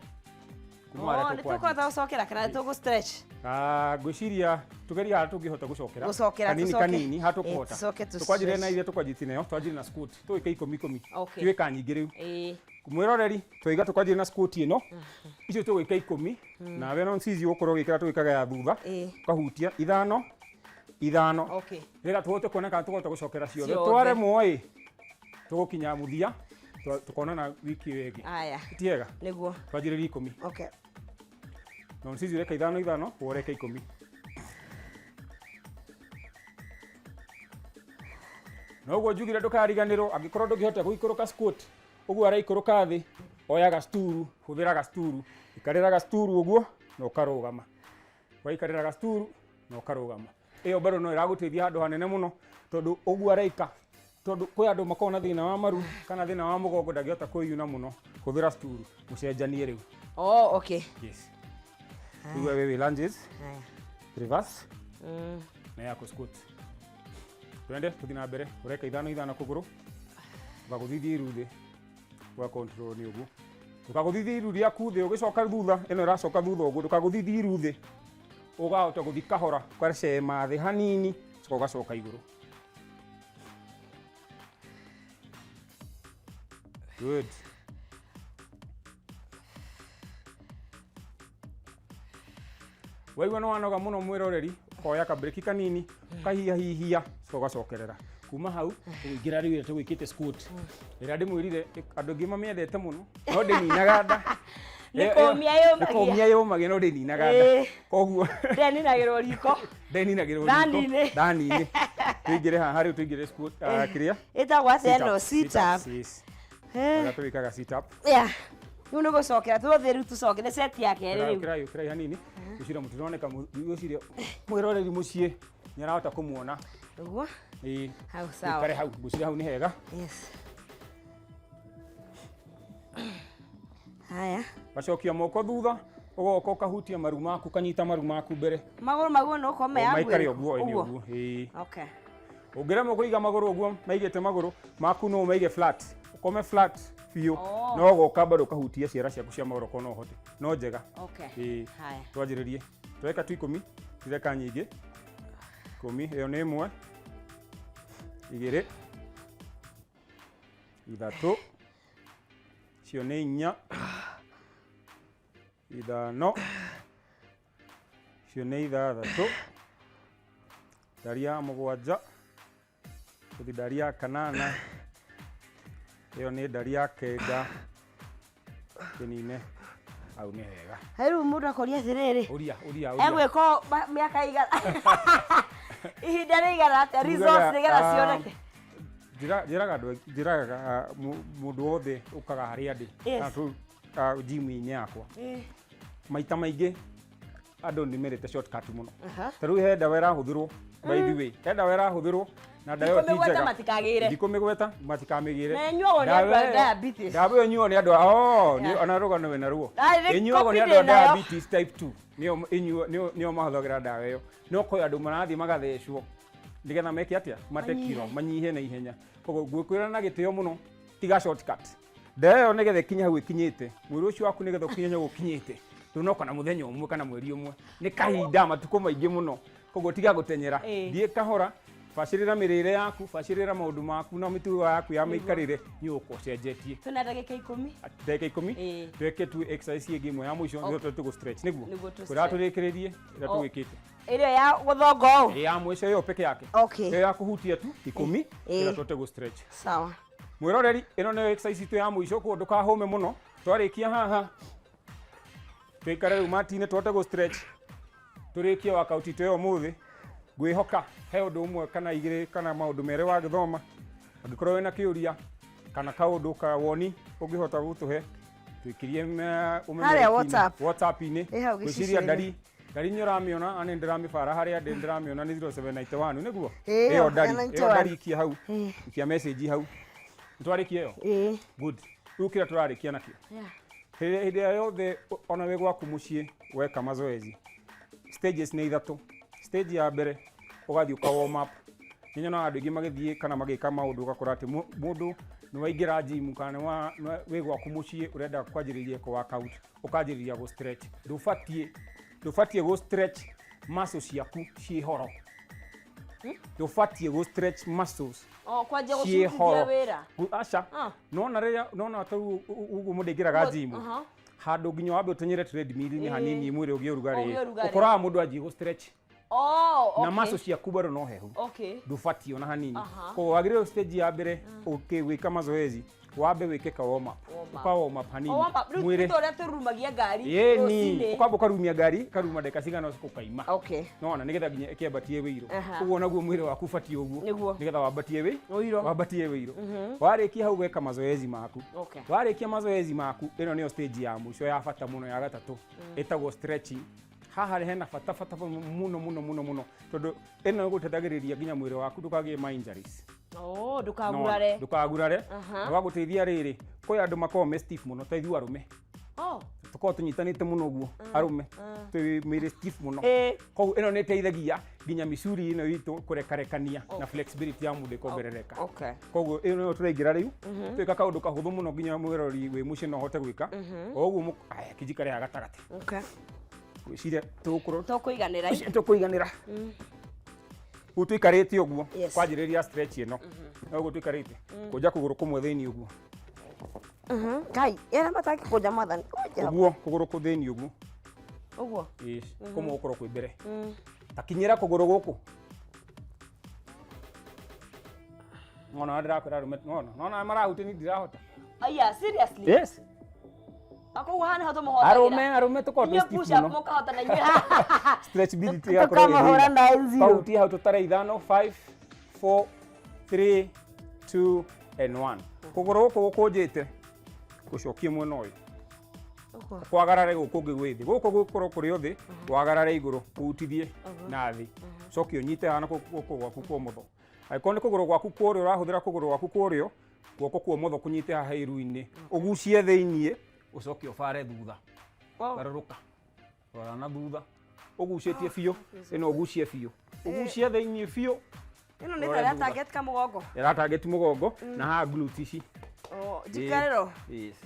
kuma harĩa Oh, nĩ tũkwanjia. tũkũhota gũcokera kana tũgũ stretch? Ngwĩciria tũgerie harĩa tũngĩhota gũcokera. Gũcokera, Kanini tũcoke. kanini, harĩa Ĩĩ, tũkũhota. tũcoke tũ Tũkwanjĩrĩria na stretch. iria tũkwanjĩtie nayo, twanjĩrĩrie na squat. Tũgwĩka 10 10. Okay. Tiwĩka nyingĩ rĩu. Ĩĩ. Mwĩroreri, twaiga tũkwanjĩrĩria na squat ĩno. Icio tũgwĩka 10. Nawe no cici ũgũkorwo ũgĩkĩra tũgwĩkaga ya thutha. Ĩĩ. Ũkahutia 5, 5. Okay. Nĩgetha tũhote kuona kana tũkũhota gũcokera ciothe. Ciothe. Twaremwo ĩ, tũgũkinya mũthia, tũkonana wiki ĩyo ĩngĩ. Haya. Ti hega? Nĩguo. Twanjĩrĩrie 10. Okay. No cici ũreka 5 5, we ũreka 10. Noguo njugire ndũkariganĩrwo, angĩkorwo ndũngĩhota gũikũrũka squat, ũguo araikũrũka thĩ, oya gasturu, hũthĩra gasturu, ikarĩra gasturu ũguo na ũkarũgama. Waikarĩra gasturu na ũkarũgama. Ĩyo bado no ĩragũteithia handũ hanene mũno, tondũ ũguo araika, tondũ kwĩ andũ makoragwo na thĩna wa maru kana thĩna wa mũgongo ndangĩhota kwĩyuna mũno, hũthĩra sturu, mũcenjanie rĩu. Oh, okay. Yes. Rĩu we wĩ lunges, Haya. reverse, na yako squat. Twende tũthiĩ na mbere, ũreka 5 5 kũgũrũ, ũgagũthithia iru thĩ, ũga control nĩ ũguo. Ndũkagũthithie iru rĩaku thĩ, ũgĩcoka thutha, ĩno ĩracoka thutha ũguo, ndũkagũthithie iru thĩ. Ũkahota gũthiĩ kahora, ũgacema thĩ hanini, ũgacoka ũgacoka igũrũ. Good. Waigua nĩ wanoga mũno mwĩroreri, ũkoya kabreak kanini, ũkahihia, ũgacoka ũgacokerera. Kuma hau, tũkĩingĩra rĩu ĩrĩa tũgwĩkĩte squat. Ĩrĩa ndĩmwĩrire, andũ aingĩ mamĩendete mũno, no ndĩninaga nda. Nĩ kũũmia yũmagia. Nĩ kũũmia yũmagia, no ndĩninaga nda. Ĩĩ. Koguo Ndeninagĩrwo riko. Ndeninagĩrwo riko. Thani-inĩ. Thani-inĩ. Tũingĩre haha rĩu, tũingĩre squat, kĩrĩa? Ĩtagwo atĩa ĩno? Sit Sit up. up. Yes. Eh. Ũrĩa tũgĩkaga sit up. Yeah. Rĩu nĩ gũcokera, tũthiĩ rĩu tũcoke, nĩ set ya kerĩ rĩu. Kĩrai, kĩrai hanini. Ngwĩciria mũtironeka, ngwĩciria mwĩroreri mũciĩ nĩ arahota kũmuona. Ũguo? Ĩĩ. Hau sawa. Ũikare hau, ngwĩciria hau nĩ hega. Yes. Haya. Gacokia moko thutha, ũgoka ũkahutia maru maku, ũkanyita maru maku mbere. Magũrũ maguo no ũkorwo me Maikare hakuhĩ. ũguo, ĩĩ, nĩ ũguo. Ĩĩ. Okay. Ũngĩremwo kũiga magũrũ ũguo maigĩte magũrũ maku, no ũmaige flat, ũkome flat biũ. Oh. No ũgoka bado ũkahutia ciara ciaku cia magũrũ korwo no ũhote, no njega. Okay. Ĩĩ. Haya. Twanjĩrĩrie, tweka tu 10, tireka nyingĩ, 10. Ĩyo nĩ ĩmwe, igĩrĩ, ithatũ, icio nĩ inya, ithano, icio nĩ ithathatũ, ndari ya mũgwanja, tũthi ndari ya kanana, ĩyo nĩ ndari ya kenda, kĩnine hau nĩ hega. Rĩu mũndũ akoria atĩrĩrĩ, ũria, ũria, ũria. Egwĩka mĩaka igana, ihinda rĩigana atĩa, results nĩgetha cioneke? Njĩraga andũ, njĩraga mũndũ wothe ũkaga harĩa ndĩ kana gym-inĩ yakwa, maita maingĩ andũ nĩ mendete shortcut mũno. Ta rĩu he ndawa ĩrahũthĩrwo, by the way, he ndawa ĩrahũthĩrwo na ndawa ĩyo ti Ndikũmĩgweta. njega. Matikagĩre. Ndikũmĩgweta, matikamĩgĩre. Na ĩnyuagwo nĩ andũ a diabetes. Ndawa ĩyo ĩnyuagwo nĩ andũ a oh, ona rũgano wĩna ruo. Ai, nĩ Ĩnyuagwo nĩ copy andũ a ndĩ nayo. diabetes type 2, nĩo mahũthagĩra ndawa ĩyo, no kwĩ andũ marathiĩ magathecwo nĩgetha meke atĩa? Mate kiro, manyihe na ihenya. Koguo ngwĩkwĩra na gĩtĩo mũno, tiga shortcut. Ndawa ĩyo nĩgetha ĩkinye hau ĩkinyĩte, mwĩrĩ ũcio waku nĩgetha ũkinye hau ũkinyĩte, ndũnoka na mũthenya ũmwe kana mweri ũmwe, nĩ kahinda, matukũ maingĩ mũno. Koguo tiga gũtenyera, thiĩ kahora, bacĩrĩra mĩrĩre yaku, bacĩrĩra maũndũ maku na mĩtugo yaku ya mĩikarĩre, nĩ ũgũkorwo ũcenjetie. Twĩna ndagĩka 10. Ndagĩka 10. Tweke tu exercise ĩngĩ ĩmwe ya mũico, nĩguo tũgũ stretch, nĩguo Nĩguo tũ kwĩra tũrĩkĩrĩrie ĩrĩa tũgwĩkĩte. Ĩrĩa ya gũthonga ũũ? Ĩ, ya mũico ĩyo peke yake. Okay. Ĩyo ya kũhutia tu 10, ĩrĩa tũhote gũ stretch. Sawa. Mwĩroreri, ĩno nĩyo exercise itũ ya mũico, koguo ndũkahũme mũno. Twarĩkia haha, tũikare rĩu matinĩ, tũhote gũ stretch, tũrĩkie workout itũ ya ũmũthĩ. Ngwĩhoka he ũndũ ũmwe kana igĩrĩ kana maũndũ merĩ wagĩthoma. Angĩkorwo wĩna kĩũria kana kaũndũ ka woni ũngĩhota gũtũhe, twĩkirie Harĩa WhatsApp. WhatsApp-inĩ. Ĩ hau Ngwĩciria gĩcicio-inĩ. ndari nĩ ũramĩona, na nĩ ndĩramĩbara harĩa ndĩ, ndĩramĩona nĩ 0791, nĩguo? Ĩ, ĩyo ndari, ya ĩyo 91. ndari ikia hau, ikia message hau, nĩtwarĩkia ĩyo. Ĩĩ. Good. Rĩu kĩrĩa tũrarĩkia nakĩo, hĩndĩ ĩrĩa yothe ona wĩ gwaku mũciĩ weka mazoezi, stages nĩ ithatũ. Stage ya mbere, ũgathiĩ ũka warm up. Nĩ nyonaga andũ aingĩ magĩthiĩ kana magĩka maũndũ, ũgakora atĩ mũndũ nĩ waingĩra gym kana wĩ gwaku mũciĩ ũrenda kwanjĩrĩria kũ workout, ũkanjĩrĩria gũ stretch. Ndũbatiĩ gũ stretch muscles ciaku ciĩ horo. Ndũbatiĩ gũ stretch muscles O kwanjia ciĩ gũcutithia horo. wĩra. Aca. Nona rĩrĩa nona ta rĩu ũguo mũndũ aingĩraga gym, handũ nginya wambe ũteng'ere treadmill-inĩ hanini, mwĩrĩ ũgĩe ũrugarĩ, Ũgĩe ũrugarĩ. ũkoraga mũndũ anjie gũ stretch Oh, na okay. muscle ciaku bado no hehu. Ndũbatiĩ ona hanini. Koguo wagĩrĩirwo stage ya mbere ũkĩwĩka mazoezi, wambe wĩke ka warm up. Warm up. Ũka warm up hanini O warm up. Rĩu mwĩrĩ. ti ta ũrĩa tũrumagia ngari Ĩni, rũcinĩ. ũkamba ũkarumia ngari, karuma ndagĩka cigana ũcoke ũkaima. Nona nĩgetha nginya ĩkĩambatie wĩiro. Ũguo naguo mwĩrĩ waku ũbatiĩ ũguo, nĩgetha wambatie wĩ Ũiro. wambatie wĩiro. Warĩkia hau, weka mazoezi maku. Warĩkia mazoezi maku, ĩno nĩyo stage ya mũico ya bata mũno, ya gatatũ, ĩtagwo stretching. Haha hena bata bata mũno mũno mũno mũno, tondũ ĩno ĩgũteithagĩrĩria nginya mwĩrĩ waku ndũkagĩe ma injuries. Oh, ndũkagurare. Ndũkagurare. Na wagũteithia rĩrĩ, kwĩ andũ makoragwo me stiff mũno, ta ithuĩ arũme tũkoragwo tũnyitanĩte mũno ũguo, arũme twĩ mĩĩrĩ stiff mũno. Koguo ĩno nĩ ĩteithagia nginya micuri ĩno itũ kũrekarekania na flexibility ya mũndũ ĩkongerereka. Koguo ĩno nĩyo tũraingĩra rĩu, twĩka kaũndũ kahũthũ mũno nginya mwĩrori wĩ mũciĩ no ũhote gwĩka o ũguo. Aya, kĩnjikare haha gatagatĩ. Gwĩciria tũgũkorwo Tũkũiganĩra. Tũkũiganĩra rĩu tũikarĩte ũguo. Kwanjĩrĩria stretch ĩno na ũguo tũikarĩte, kũnja kũgũrũ kũmwe thĩinĩ ũguo. Ngai, ĩra matangĩkũnja, mwathani. Kũnja. Ũguo kũgũrũ kũ thĩinĩ ũguo. Ũguo. Ĩĩ, kũmwe gũkorwo kwĩ mbere. Takinyĩra kũgũrũ gũkũ. Nona ndĩrakwĩra arũme, nona nona marahutia, ni ndirahota. Aya, seriously? Yes. Akoguo haha nĩho tũmũhotagĩra. Arũme tũkorwo twĩ Inyuĩ stiff push up mũno. mũkahota na inyuĩ. Stretchability yakorwo ĩ Tũkamahũra thĩna. 9-0. Twahutia hau, tũtare ithano: 5, 4, 3, 2 and 1. Kũgũrũ gũkũ gũkũnjĩte gũcokie mwena ũyũ, kwagarare gũkũ ũngĩ gwĩ thĩ, gũkũ gũkorwo kũrĩ o thĩ, wagarare igũrũ, ũhutithie na thĩ, coke ũnyite haha na guoko gwaku kwa ũmotho. Angĩkorwo nĩ kũgũrũ gwaku kwa ũrĩo ũrahũthĩra, kũgũrũ gwaku kwa ũrĩo, guoko kwa ũmotho kũnyite haha iru-inĩ, ũgucie thĩiniĩ, ũcoke ũbare thutha. Garũrũka, rora na thutha, ũgucĩtie biũ, ĩno ũgucie biũ, ũgucie thĩiniĩ biũ. Ĩno nĩ ta target ka mũgongo. Ĩra target mũgongo na haha glutes ici. Oh, njikarĩro. Yes.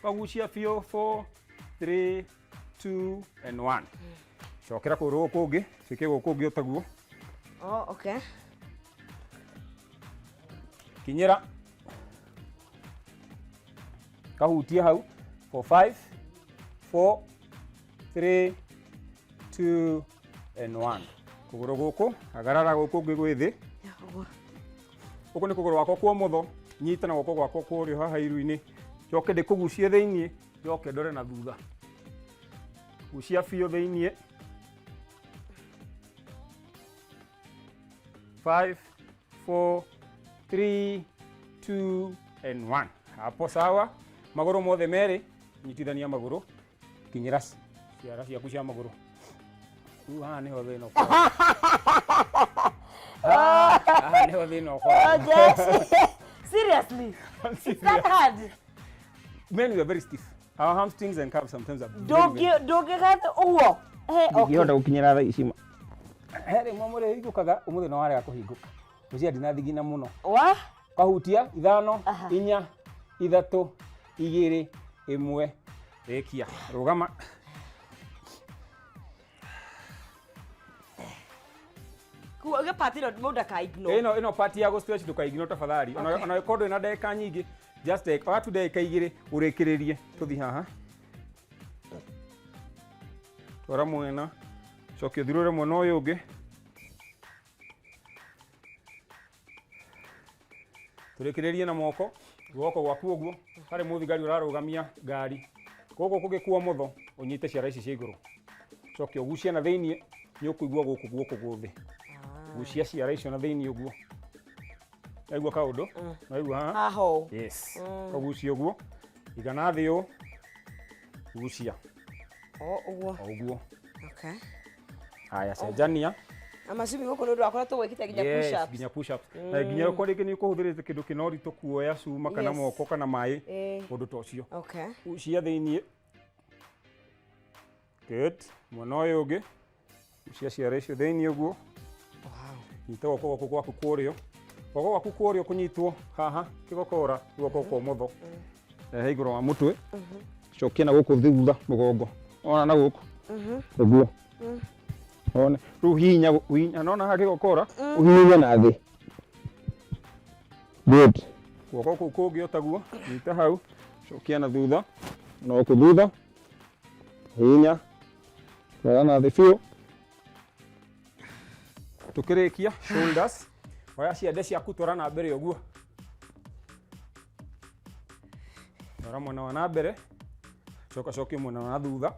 Kagucia biũ 4 3 2 and 1. Cokera kũgũrũ gũkũ kũngĩ, twĩke gũkũ kũngĩ ũtaguo. Oh, okay. Kinyĩra. Kahutie hau 4 5 4 3 2 and 1. Kũgũrũ gũkũ, agarara gũkũ ũngĩ gwĩ thĩ. Gũkũ nĩ kũgũrũ gwakwa kwa ũmotho, nyita na guoko gwakwa kwa ũrĩo haha iru-inĩ. Njoke ndĩkũgucie thĩiniĩ, njoke ndore na thutha. Gucia biũ thĩiniĩ. 5 4 3 2 and 1. Hapo sawa. Magũrũ mothe merĩ, nyitithania magũrũ, kinyĩra ciara ciaku cia magũrũ. Rĩu haha nĩho thĩna ũkoragwo. Haha nĩho thĩna ũkoragwo. Oh, seriously? It's that hard? Men, we are very stiff. Our hamstrings and calves sometimes are very, very Ndũngĩgathe ũguo. Hey, okay. Ndingĩhota gũkinyĩra thaa ici ma. He rĩmwe mũrĩhingũkaga ũmũthĩ no warega kũhingũka. Mũciĩ ndinathigina mũno. Wa? Kahutia 5 4 3 2 1. Rĩkia. Rũgama. Kuga part ĩno mũndũ aka ignore. Ĩno part ya gũ stretch ndũka ignore tafadhali. Ona ĩkorwo ndũrĩ na ndagĩka nyingĩ, just take oya tu ndagĩka 2 ũrĩkĩrĩrie. Tũthiĩ haha. Twara mwena. Cokia ũthirũre mwena ũyũ ũngĩ. Tũrĩkĩrĩrie na moko. Guoko gwaku ũguo. Harĩ mũthigari ũrarũgamia ngari. Gũkũ kũngĩ kwa ũmotho ũnyite ciara ici cia igũrũ. Cokia ũgucie na thĩiniĩ, nĩ ũkũigua gũkũ guoko gũthĩ. Gucia ciara icio na thĩiniĩ ũguo. Waigua kaũndũ? Waigua haha? Haha ũũ. Yes. Ũgucie ũguo. Iga na thĩ ũũ. Gucia. O ũguo. O ũguo. Okay. Haya, cenjania. I'm assuming gũkũ nĩ ũndũ wakwa tũgwĩkĩte nginya push ups. Nginya push ups. Na nginya ũkorwo rĩngĩ nĩ ũkũhũthĩrĩte kĩndũ kĩna ũritũ kuoya cuma kana moko kana maĩ, ũndũ ta ũcio. Okay. Gucia thĩiniĩ. Good. Mwena ũyũ ũngĩ. Gucia ciara icio thĩiniĩ ũguo. Nyita guoko gwaku gwaku kwa ũrĩo. Guoko gwaku kwa ũrĩo kũnyitwo haha kĩgokora, guoko kwa ũmotho. Rehe igũrũ wa mũtwe. Cokia na gũkũ thutha mũgongo. Ona na gũkũ. Ũguo. One. Rĩu hihinya, hihinya, nona haha kĩgokora, ũhihinye na thĩ. Good. Guoko kũu kũngĩ o taguo, nyita hau, cokia na thutha, na gũkũ thutha. Hihinya. Rora na thĩ biũ. Tũkĩrĩkia shoulders, oya ciande ciaku twara na mbere ũguo. Twara mwena wa na mbere, coka cokie mwena wa na thutha.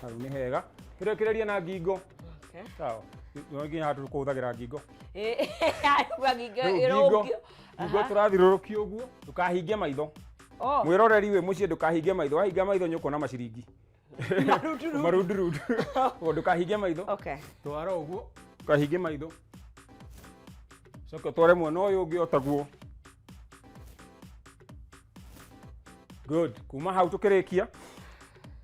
Hau nĩ hega. Tũrĩkĩrĩrie na ngingo. Okay. Sawa. No nginya haha tũkũhũthagĩra ngingo. Ngingo Rĩu ngingo, ĩrũngio. ngingo tũrathiũrũrũkia ũguo, ndũkahinge maitho. Oh. Mwĩroreri wĩ mũciĩ ndũkahinge maitho, wahinga maitho nĩ ũkuona maciringi. Marundurundu. Ũguo ndũkahinge maitho. Okay. Twara ũguo, ndũkahinge maitho. Coka ũtware mwena ũyũ ũngĩ o taguo. Good. Kuma hau tũkĩrĩkia,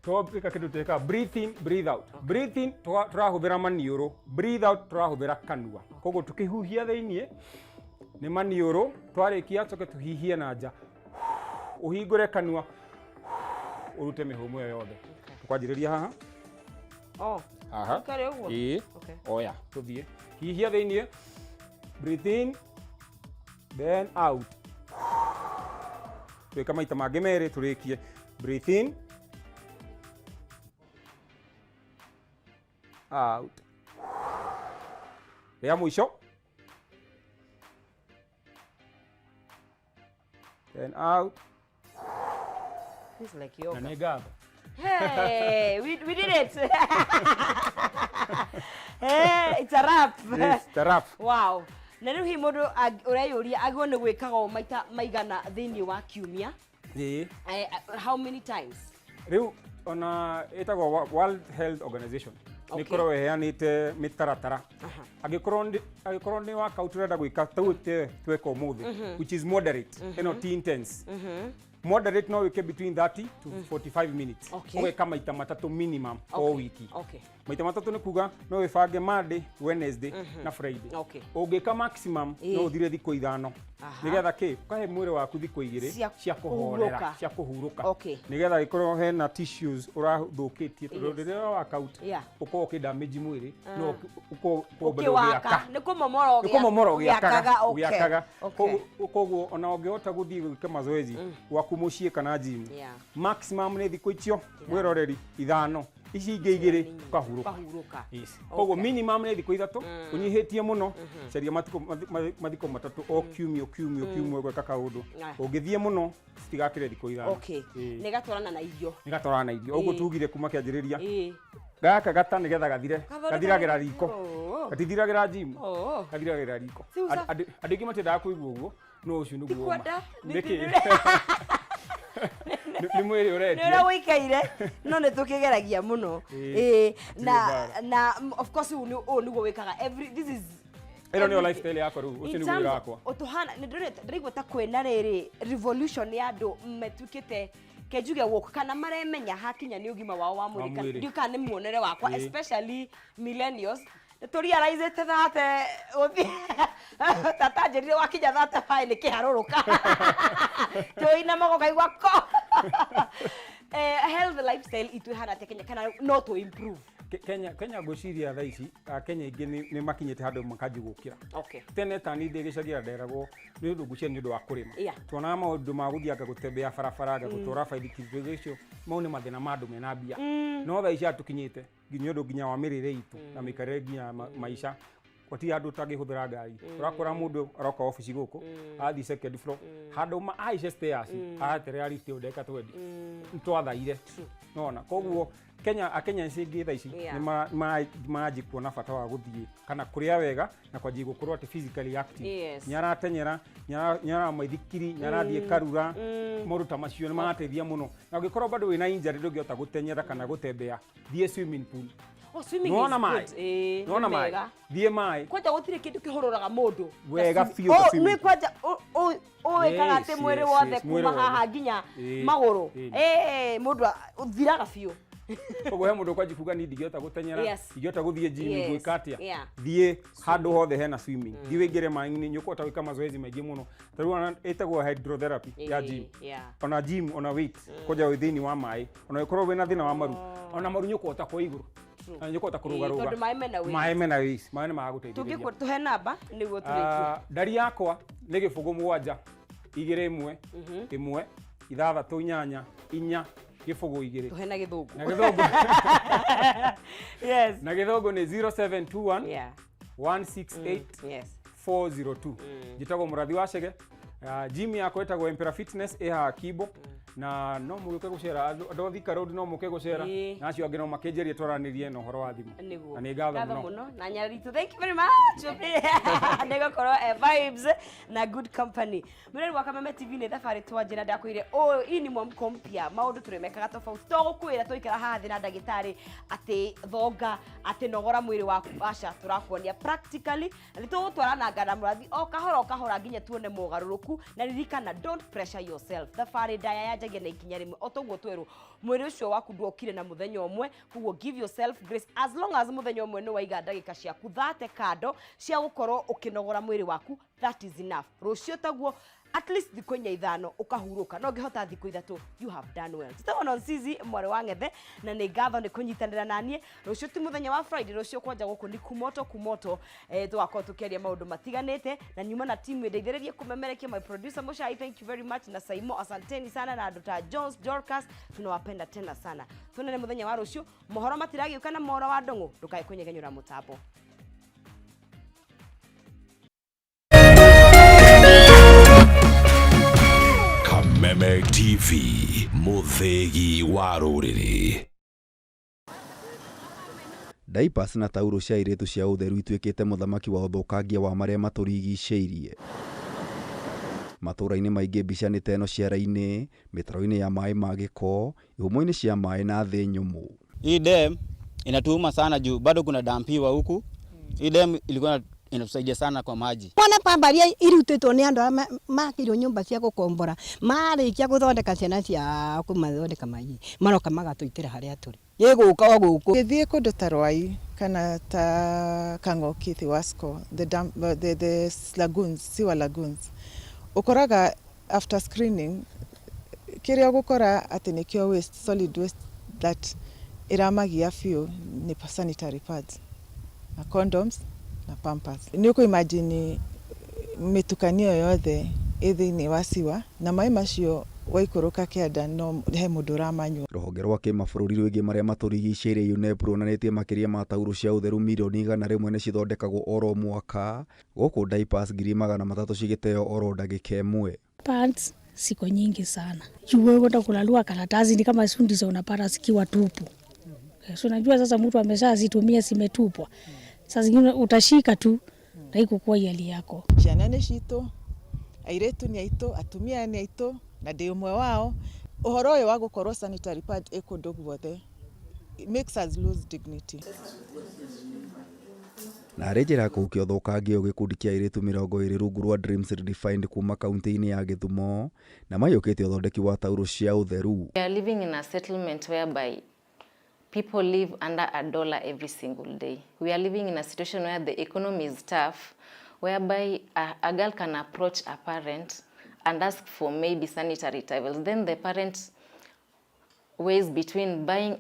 twĩka kĩndũ twĩkaga breathe in, breathe out. Breathe in tũrahũthĩra maniũrũ, breathe out tũrahũthĩra kanua. Koguo tũkĩhuhia thĩiniĩ nĩ maniũrũ, twarĩkia tũke tũhihie na nja. Ũhingũre kanua, ũrute mĩhũmũ ĩyo yothe. Tũkwanjĩrĩria haha. Oh. Haha. Ũkarĩ ũguo? Ĩĩ. Okay. Oya, tũthiĩ. Hihia thĩiniĩ. Breathe in, then out. Twĩka maita mangĩ merĩ tũrĩkie. Breathe in, out. Rĩa mũico. Then out. It's like yoga. Na nĩ ngatho. Hey, we did it. Hey, it's a wrap. Yes, it's a wrap. Wow. Na rĩu hihi mũndũ ũreyũria agĩrĩirwo nĩ gwĩkaga ũũ maita maigana thĩinĩ wa kiumia? Ĩĩ. How many times? Rĩu ona ĩtagwo World Health Organization. Okay. Nĩ ĩkoragwo ĩheanĩte mĩtaratara. Angĩkorwo nĩ workout ũrenda gwĩka ta ũũ tweka ũmũthĩ, which is moderate, ĩno ti intense. Moderate no wĩke between 30 to 45 minutes. Okay. Ũgeka maita matatũ minimum o wiki. Okay. Maita matatũ nĩ kuga no wĩbange Monday, Wednesday na Friday. Ũngĩka maximum no ũthire thikũ 5. Nĩgetha kĩ ũkahe mwĩrĩ waku thikũ 2 Cia cia kũhorera, kũhurũka. cia kũhurũka. Nĩgetha ĩkorwo hena tissues ũrathũkĩtie, tondũ rĩrĩa work out ũkorwo ũkĩ damage mwĩrĩ, no ũkorwo bado ũkĩwaka ũgĩaka. Nĩ kũmomora. Nĩ kũmomora ũgĩakaga. Ũgĩakaga. Ũgĩakaga. Koguo ona ũngĩhota gũthiĩ gwĩka mazoezi gwaku mũciĩ kana gym, maximum nĩ thikũ icio, mwĩroreri, 5. Ici ingĩ 2 ũkahurũka. Ũkahurũka. Yes. Koguo minimum nĩ thikũ 3, ũnyihĩtie mũno caria mathikũ 3 o kiumia, o kiumia, o kiumia gwĩka kaũndũ. Ũngĩthiĩ mũno citigakĩre thikũ 5. Nĩ gatwarana na irio. Nĩ gatwarana na irio ũguo tugire kuma kĩanjĩrĩria. Gaka gata nĩgetha gathire, gathiragĩra riko, gatithiragĩra gym, gathiragĩra riko. Andũ aingĩ matiendaga kũigua ũguo, no ũcio nĩguo ũma. Tikwenda. Nĩkĩ? Nĩ mwĩrĩ Nĩ ũretia. ũrĩa ũikaire, no nĩ tũkĩgeragia mũno. Ĩĩ, na Hatirĩ mbara. Na of course ũũ nĩguo wĩkaga every, this is Ĩno nĩyo lifestyle yakwa rĩu, ũcio In nĩguo terms wĩra wakwa. Ũtũhana nĩ ndĩraigua ta kwĩna rĩrĩ revolution ya andũ metuĩkĩte kenjuge woke kana maremenya hakinya nĩ ũgima wao wa mwĩrĩ, mwĩrĩ. Ndiũĩ kana nĩ muonere wakwa, especially millennials, nĩ tũrealizĩte thate gũthiĩ tata njĩrire wakinya thate baĩ nĩ kĩharũrũka tũinamaga ũkaigua ko. Health lifestyle itũ ĩhana atĩa Kenya, kana no tũ improve? Kenya ngwĩciria thaa ici Akenya aingĩ nĩ makinyĩte handũ makanjia gũkĩra. Tene ta niĩ ndĩ gĩcagi nderagwo nĩ ũndũ ngwĩciria nĩ ũndũ wa kũrĩma. Tuonaga maũndũ ma gũthiĩ anga gũtembea barabara, anga gũtwara baithikiri, icio mau nĩ mathĩna ma andũ mena mbia. No thaa ici tũkinyĩte nginya ũndũ nginya wa mĩrĩre itũ na mĩikarĩre nginya maica, gũtirĩ handũ ũtangĩhũthĩra ngari. Ũrakora mũndũ aroka obici gũkũ, athiĩ second floor, handũ ma ahaice stairs, araterera lift ĩyo ndagĩka 20. Nĩtwathaire. Nĩwona? Koguo Kenya, Akenya aingĩ thaa ici nĩ maranjia kuona bata wa gũthiĩ kana kũrĩa wega na kwanjia gũkorwo atĩ physically active. Nĩ aratenyera, nĩ aramaithikiri, nĩ arathiĩ karura, maũndũ ta macio nĩ marateithia mũno. Na ũngĩkorwo bado wĩna injury ndũngĩhota gũtenyera kana gũtembea, thiĩ swimming pool. Oh, swimming Nĩwona is maĩ? good. Ĩĩ, Nĩwona nĩ maĩ? mega. Thiĩ maĩ. Kwanja gũtirĩ kĩndũ kĩhũrũraga mũndũ. Wega Ta biũ ta swimming nĩ pool. kwanja ũĩkaga atĩ mwĩrĩ wothe Mwĩrĩ kuma wothe. haha nginya magũrũ. Mũndũ ũthiraga biũ. Koguo he mũndũ ũkwanjia kuga niĩ ndingĩhota gũtenyera, ndingĩhota gũthiĩ gym, ngwĩka atĩa? Thiĩ handũ hothe hena swimming. Thiĩ wĩingĩre maĩ-inĩ, nĩ ũkũhota gwĩka mazoezi maingĩ mũno. Ta rĩu ona ĩtagwo hydrotherapy ya gym. Ona gym, ona weight, kwanja wĩ thĩinĩ wa maĩ. Ona ũngĩkorwo wĩna thĩna wa maru, ona maru nĩ ũkũhota kwa igũrũ. Na nĩ ũkũhota kũrũgarũga. Tondũ maĩ mena weight. Maĩ mena weight, maĩ nĩ magagũteithĩrĩria. Tũngĩkũ tũhe namba nĩguo tũrĩkie. Ndari yakwa nĩ 0 7 2 1 1 6 8 4 0 2. Tũhe na gĩthũngũ. Na gĩthũngũ. Yes. Na gĩthũngũ nĩ 0721 168 402. Njĩtagwo Mũrathi wa Chege. Gym yakwa ĩtagwo Empera Fitness ĩ haha Kimbo. Na no mũgĩũke gũcera, andũ a Thika Road no mũke gũcera, na acio angĩ no makĩnjĩrie twaranĩrie na ũhoro wa thimũ. Nĩguo. Na nĩ ngatho Ngatho mũno. mũno na Nyararitu, thank you very much. Nĩ gũkorwo vibes na good company. Mwĩrori wa Kameme TV, nĩ thabarĩ twanjĩra ndakwĩire ũyũ hii ni mwamko mpya, maũndũ tũrĩmekaga tofauti. To gũkwĩra twaikara haha thĩ na ndagĩtarĩ atĩ thonga, atĩ nogora mwĩrĩ waku, aca, tũrakuonia practically na nĩ tũgũtwarana na mũrathi o kahora o kahora nginya tuone mogarũrũku. Na ririkana, don't pressure yourself. Thabarĩ ndaya yanjagia na ikinya rĩmwe, o toguo twerwo mwĩrĩ ũcio waku ndwokire na mũthenya ũmwe. Koguo give yourself grace, as long as mũthenya ũmwe nĩ waiga ndagĩka ciaku 30 kando cia gũkorwo ũkĩnogora mwĩrĩ waku, that is enough. Rũciũ taguo, at least thikũ 4 5 ũkahurũka, no ũngĩhota thikũ 3, you have done well. Njĩtagwo Nonsizi mwarĩ wa Ng'ethe, na nĩ ngatho nĩ kũnyitanĩra naniĩ. Rũciũ ti mũthenya wa Friday, rũciũ kwanja gũkũ nĩ kumoto kumoto, tũgakorwo tũkĩaria maũndũ matiganĩte, na nyuma na timu ĩndeithĩrĩrie kũmemerekia. My producer Mushai, thank you very much, na Saimo, asanteni sana, na andũ ta Jones Dorcas, tunawapenda tena sana. Tuonane mũthenya wa rũciũ. Mohoro matiragĩũka na mohoro wa ndũng'ũ, ndũkae kũnyegenyũra mũtambo. Kameme TV, mũthĩgi wa rũrĩrĩ. Diapers na taurũ cia airĩtu cia ũtheru ituĩkĩte mũthamaki wa ũthũkangia wa marĩa matũrigicĩirie. Matũũra-inĩ maingĩ mbica nĩ ta ĩno ciara-inĩ, mĩtaro-inĩ ya maĩ ma gĩko, ihumo-inĩ cia maĩ na thĩ nyũmũ. Hii dam inatuuma sana juu bado kuna dampiwa huku. Hii dam ilikuwa inatusaidia sana kwa maji. Mwana pamba iria irutĩtwo nĩ andũ arĩa makĩirwo nyũmba cia gũkombora, marĩkia gũthondeka ciana ciao kũmathondeka maĩ, maroka magatũitĩra harĩa tũrĩ. Gĩgũka o gũkũ. Gĩthiĩ kũndũ ta Rwai kana ta Kang'oki, Thiwasco, the, dam, the lagoons, sewer lagoons, ũkoraga after screening kĩrĩa ũgũkora atĩ nĩkĩo waste, solid waste that ĩramagia biũ nĩ sanitary pads na condoms na pampers. Nĩ ũkũ imagine mĩtukanio yothe ĩ thĩinĩ wa siwa na maĩ macio waikũrũka kĩanda no he mũndũ ũramanyua. Rũhonge rwa kĩmabũrũri rwĩgiĩ marĩa matũrigicĩirie UNEP ruonanĩtie makĩria ma taurũ cia ũtheru mirioni 100 nĩ cithondekagwo oro mwaka, gũkũ diapers 300,000 cigĩteo oro ndagĩka ĩmwe. Pads ziko nyingi sana. Juu wewe kwenda kulalua karatasi ni kama ndizo unapata zikiwa tupu. So unajua sasa mtu ameshazitumia, zimetupwa. Sasa zingine utashika tu na ikukuwa hali yako. Ciana nĩ citũ, airĩtu nĩ aitũ, atumia nĩ aitũ, na ndĩ ũmwe wao. Ũhoro ũyũ wa gũkorwo sanitary pad ĩ kũndũ guothe makes us lose dignity. Na arĩ njĩra ya kũhukia ũthũkangia ũyũ, gĩkundi kĩa airĩtu 20 rungu rwa Dreams Redefined kuma kaunti-inĩ ya Gĩthumo na maiyũkĩtie ũthondeki wa taurũ cia ũtheru. We are living in a settlement whereby people live under a dollar every single day. We are living in a situation where the economy is tough, whereby a girl can approach a parent and ask for maybe sanitary towels. Then the parent weighs between buying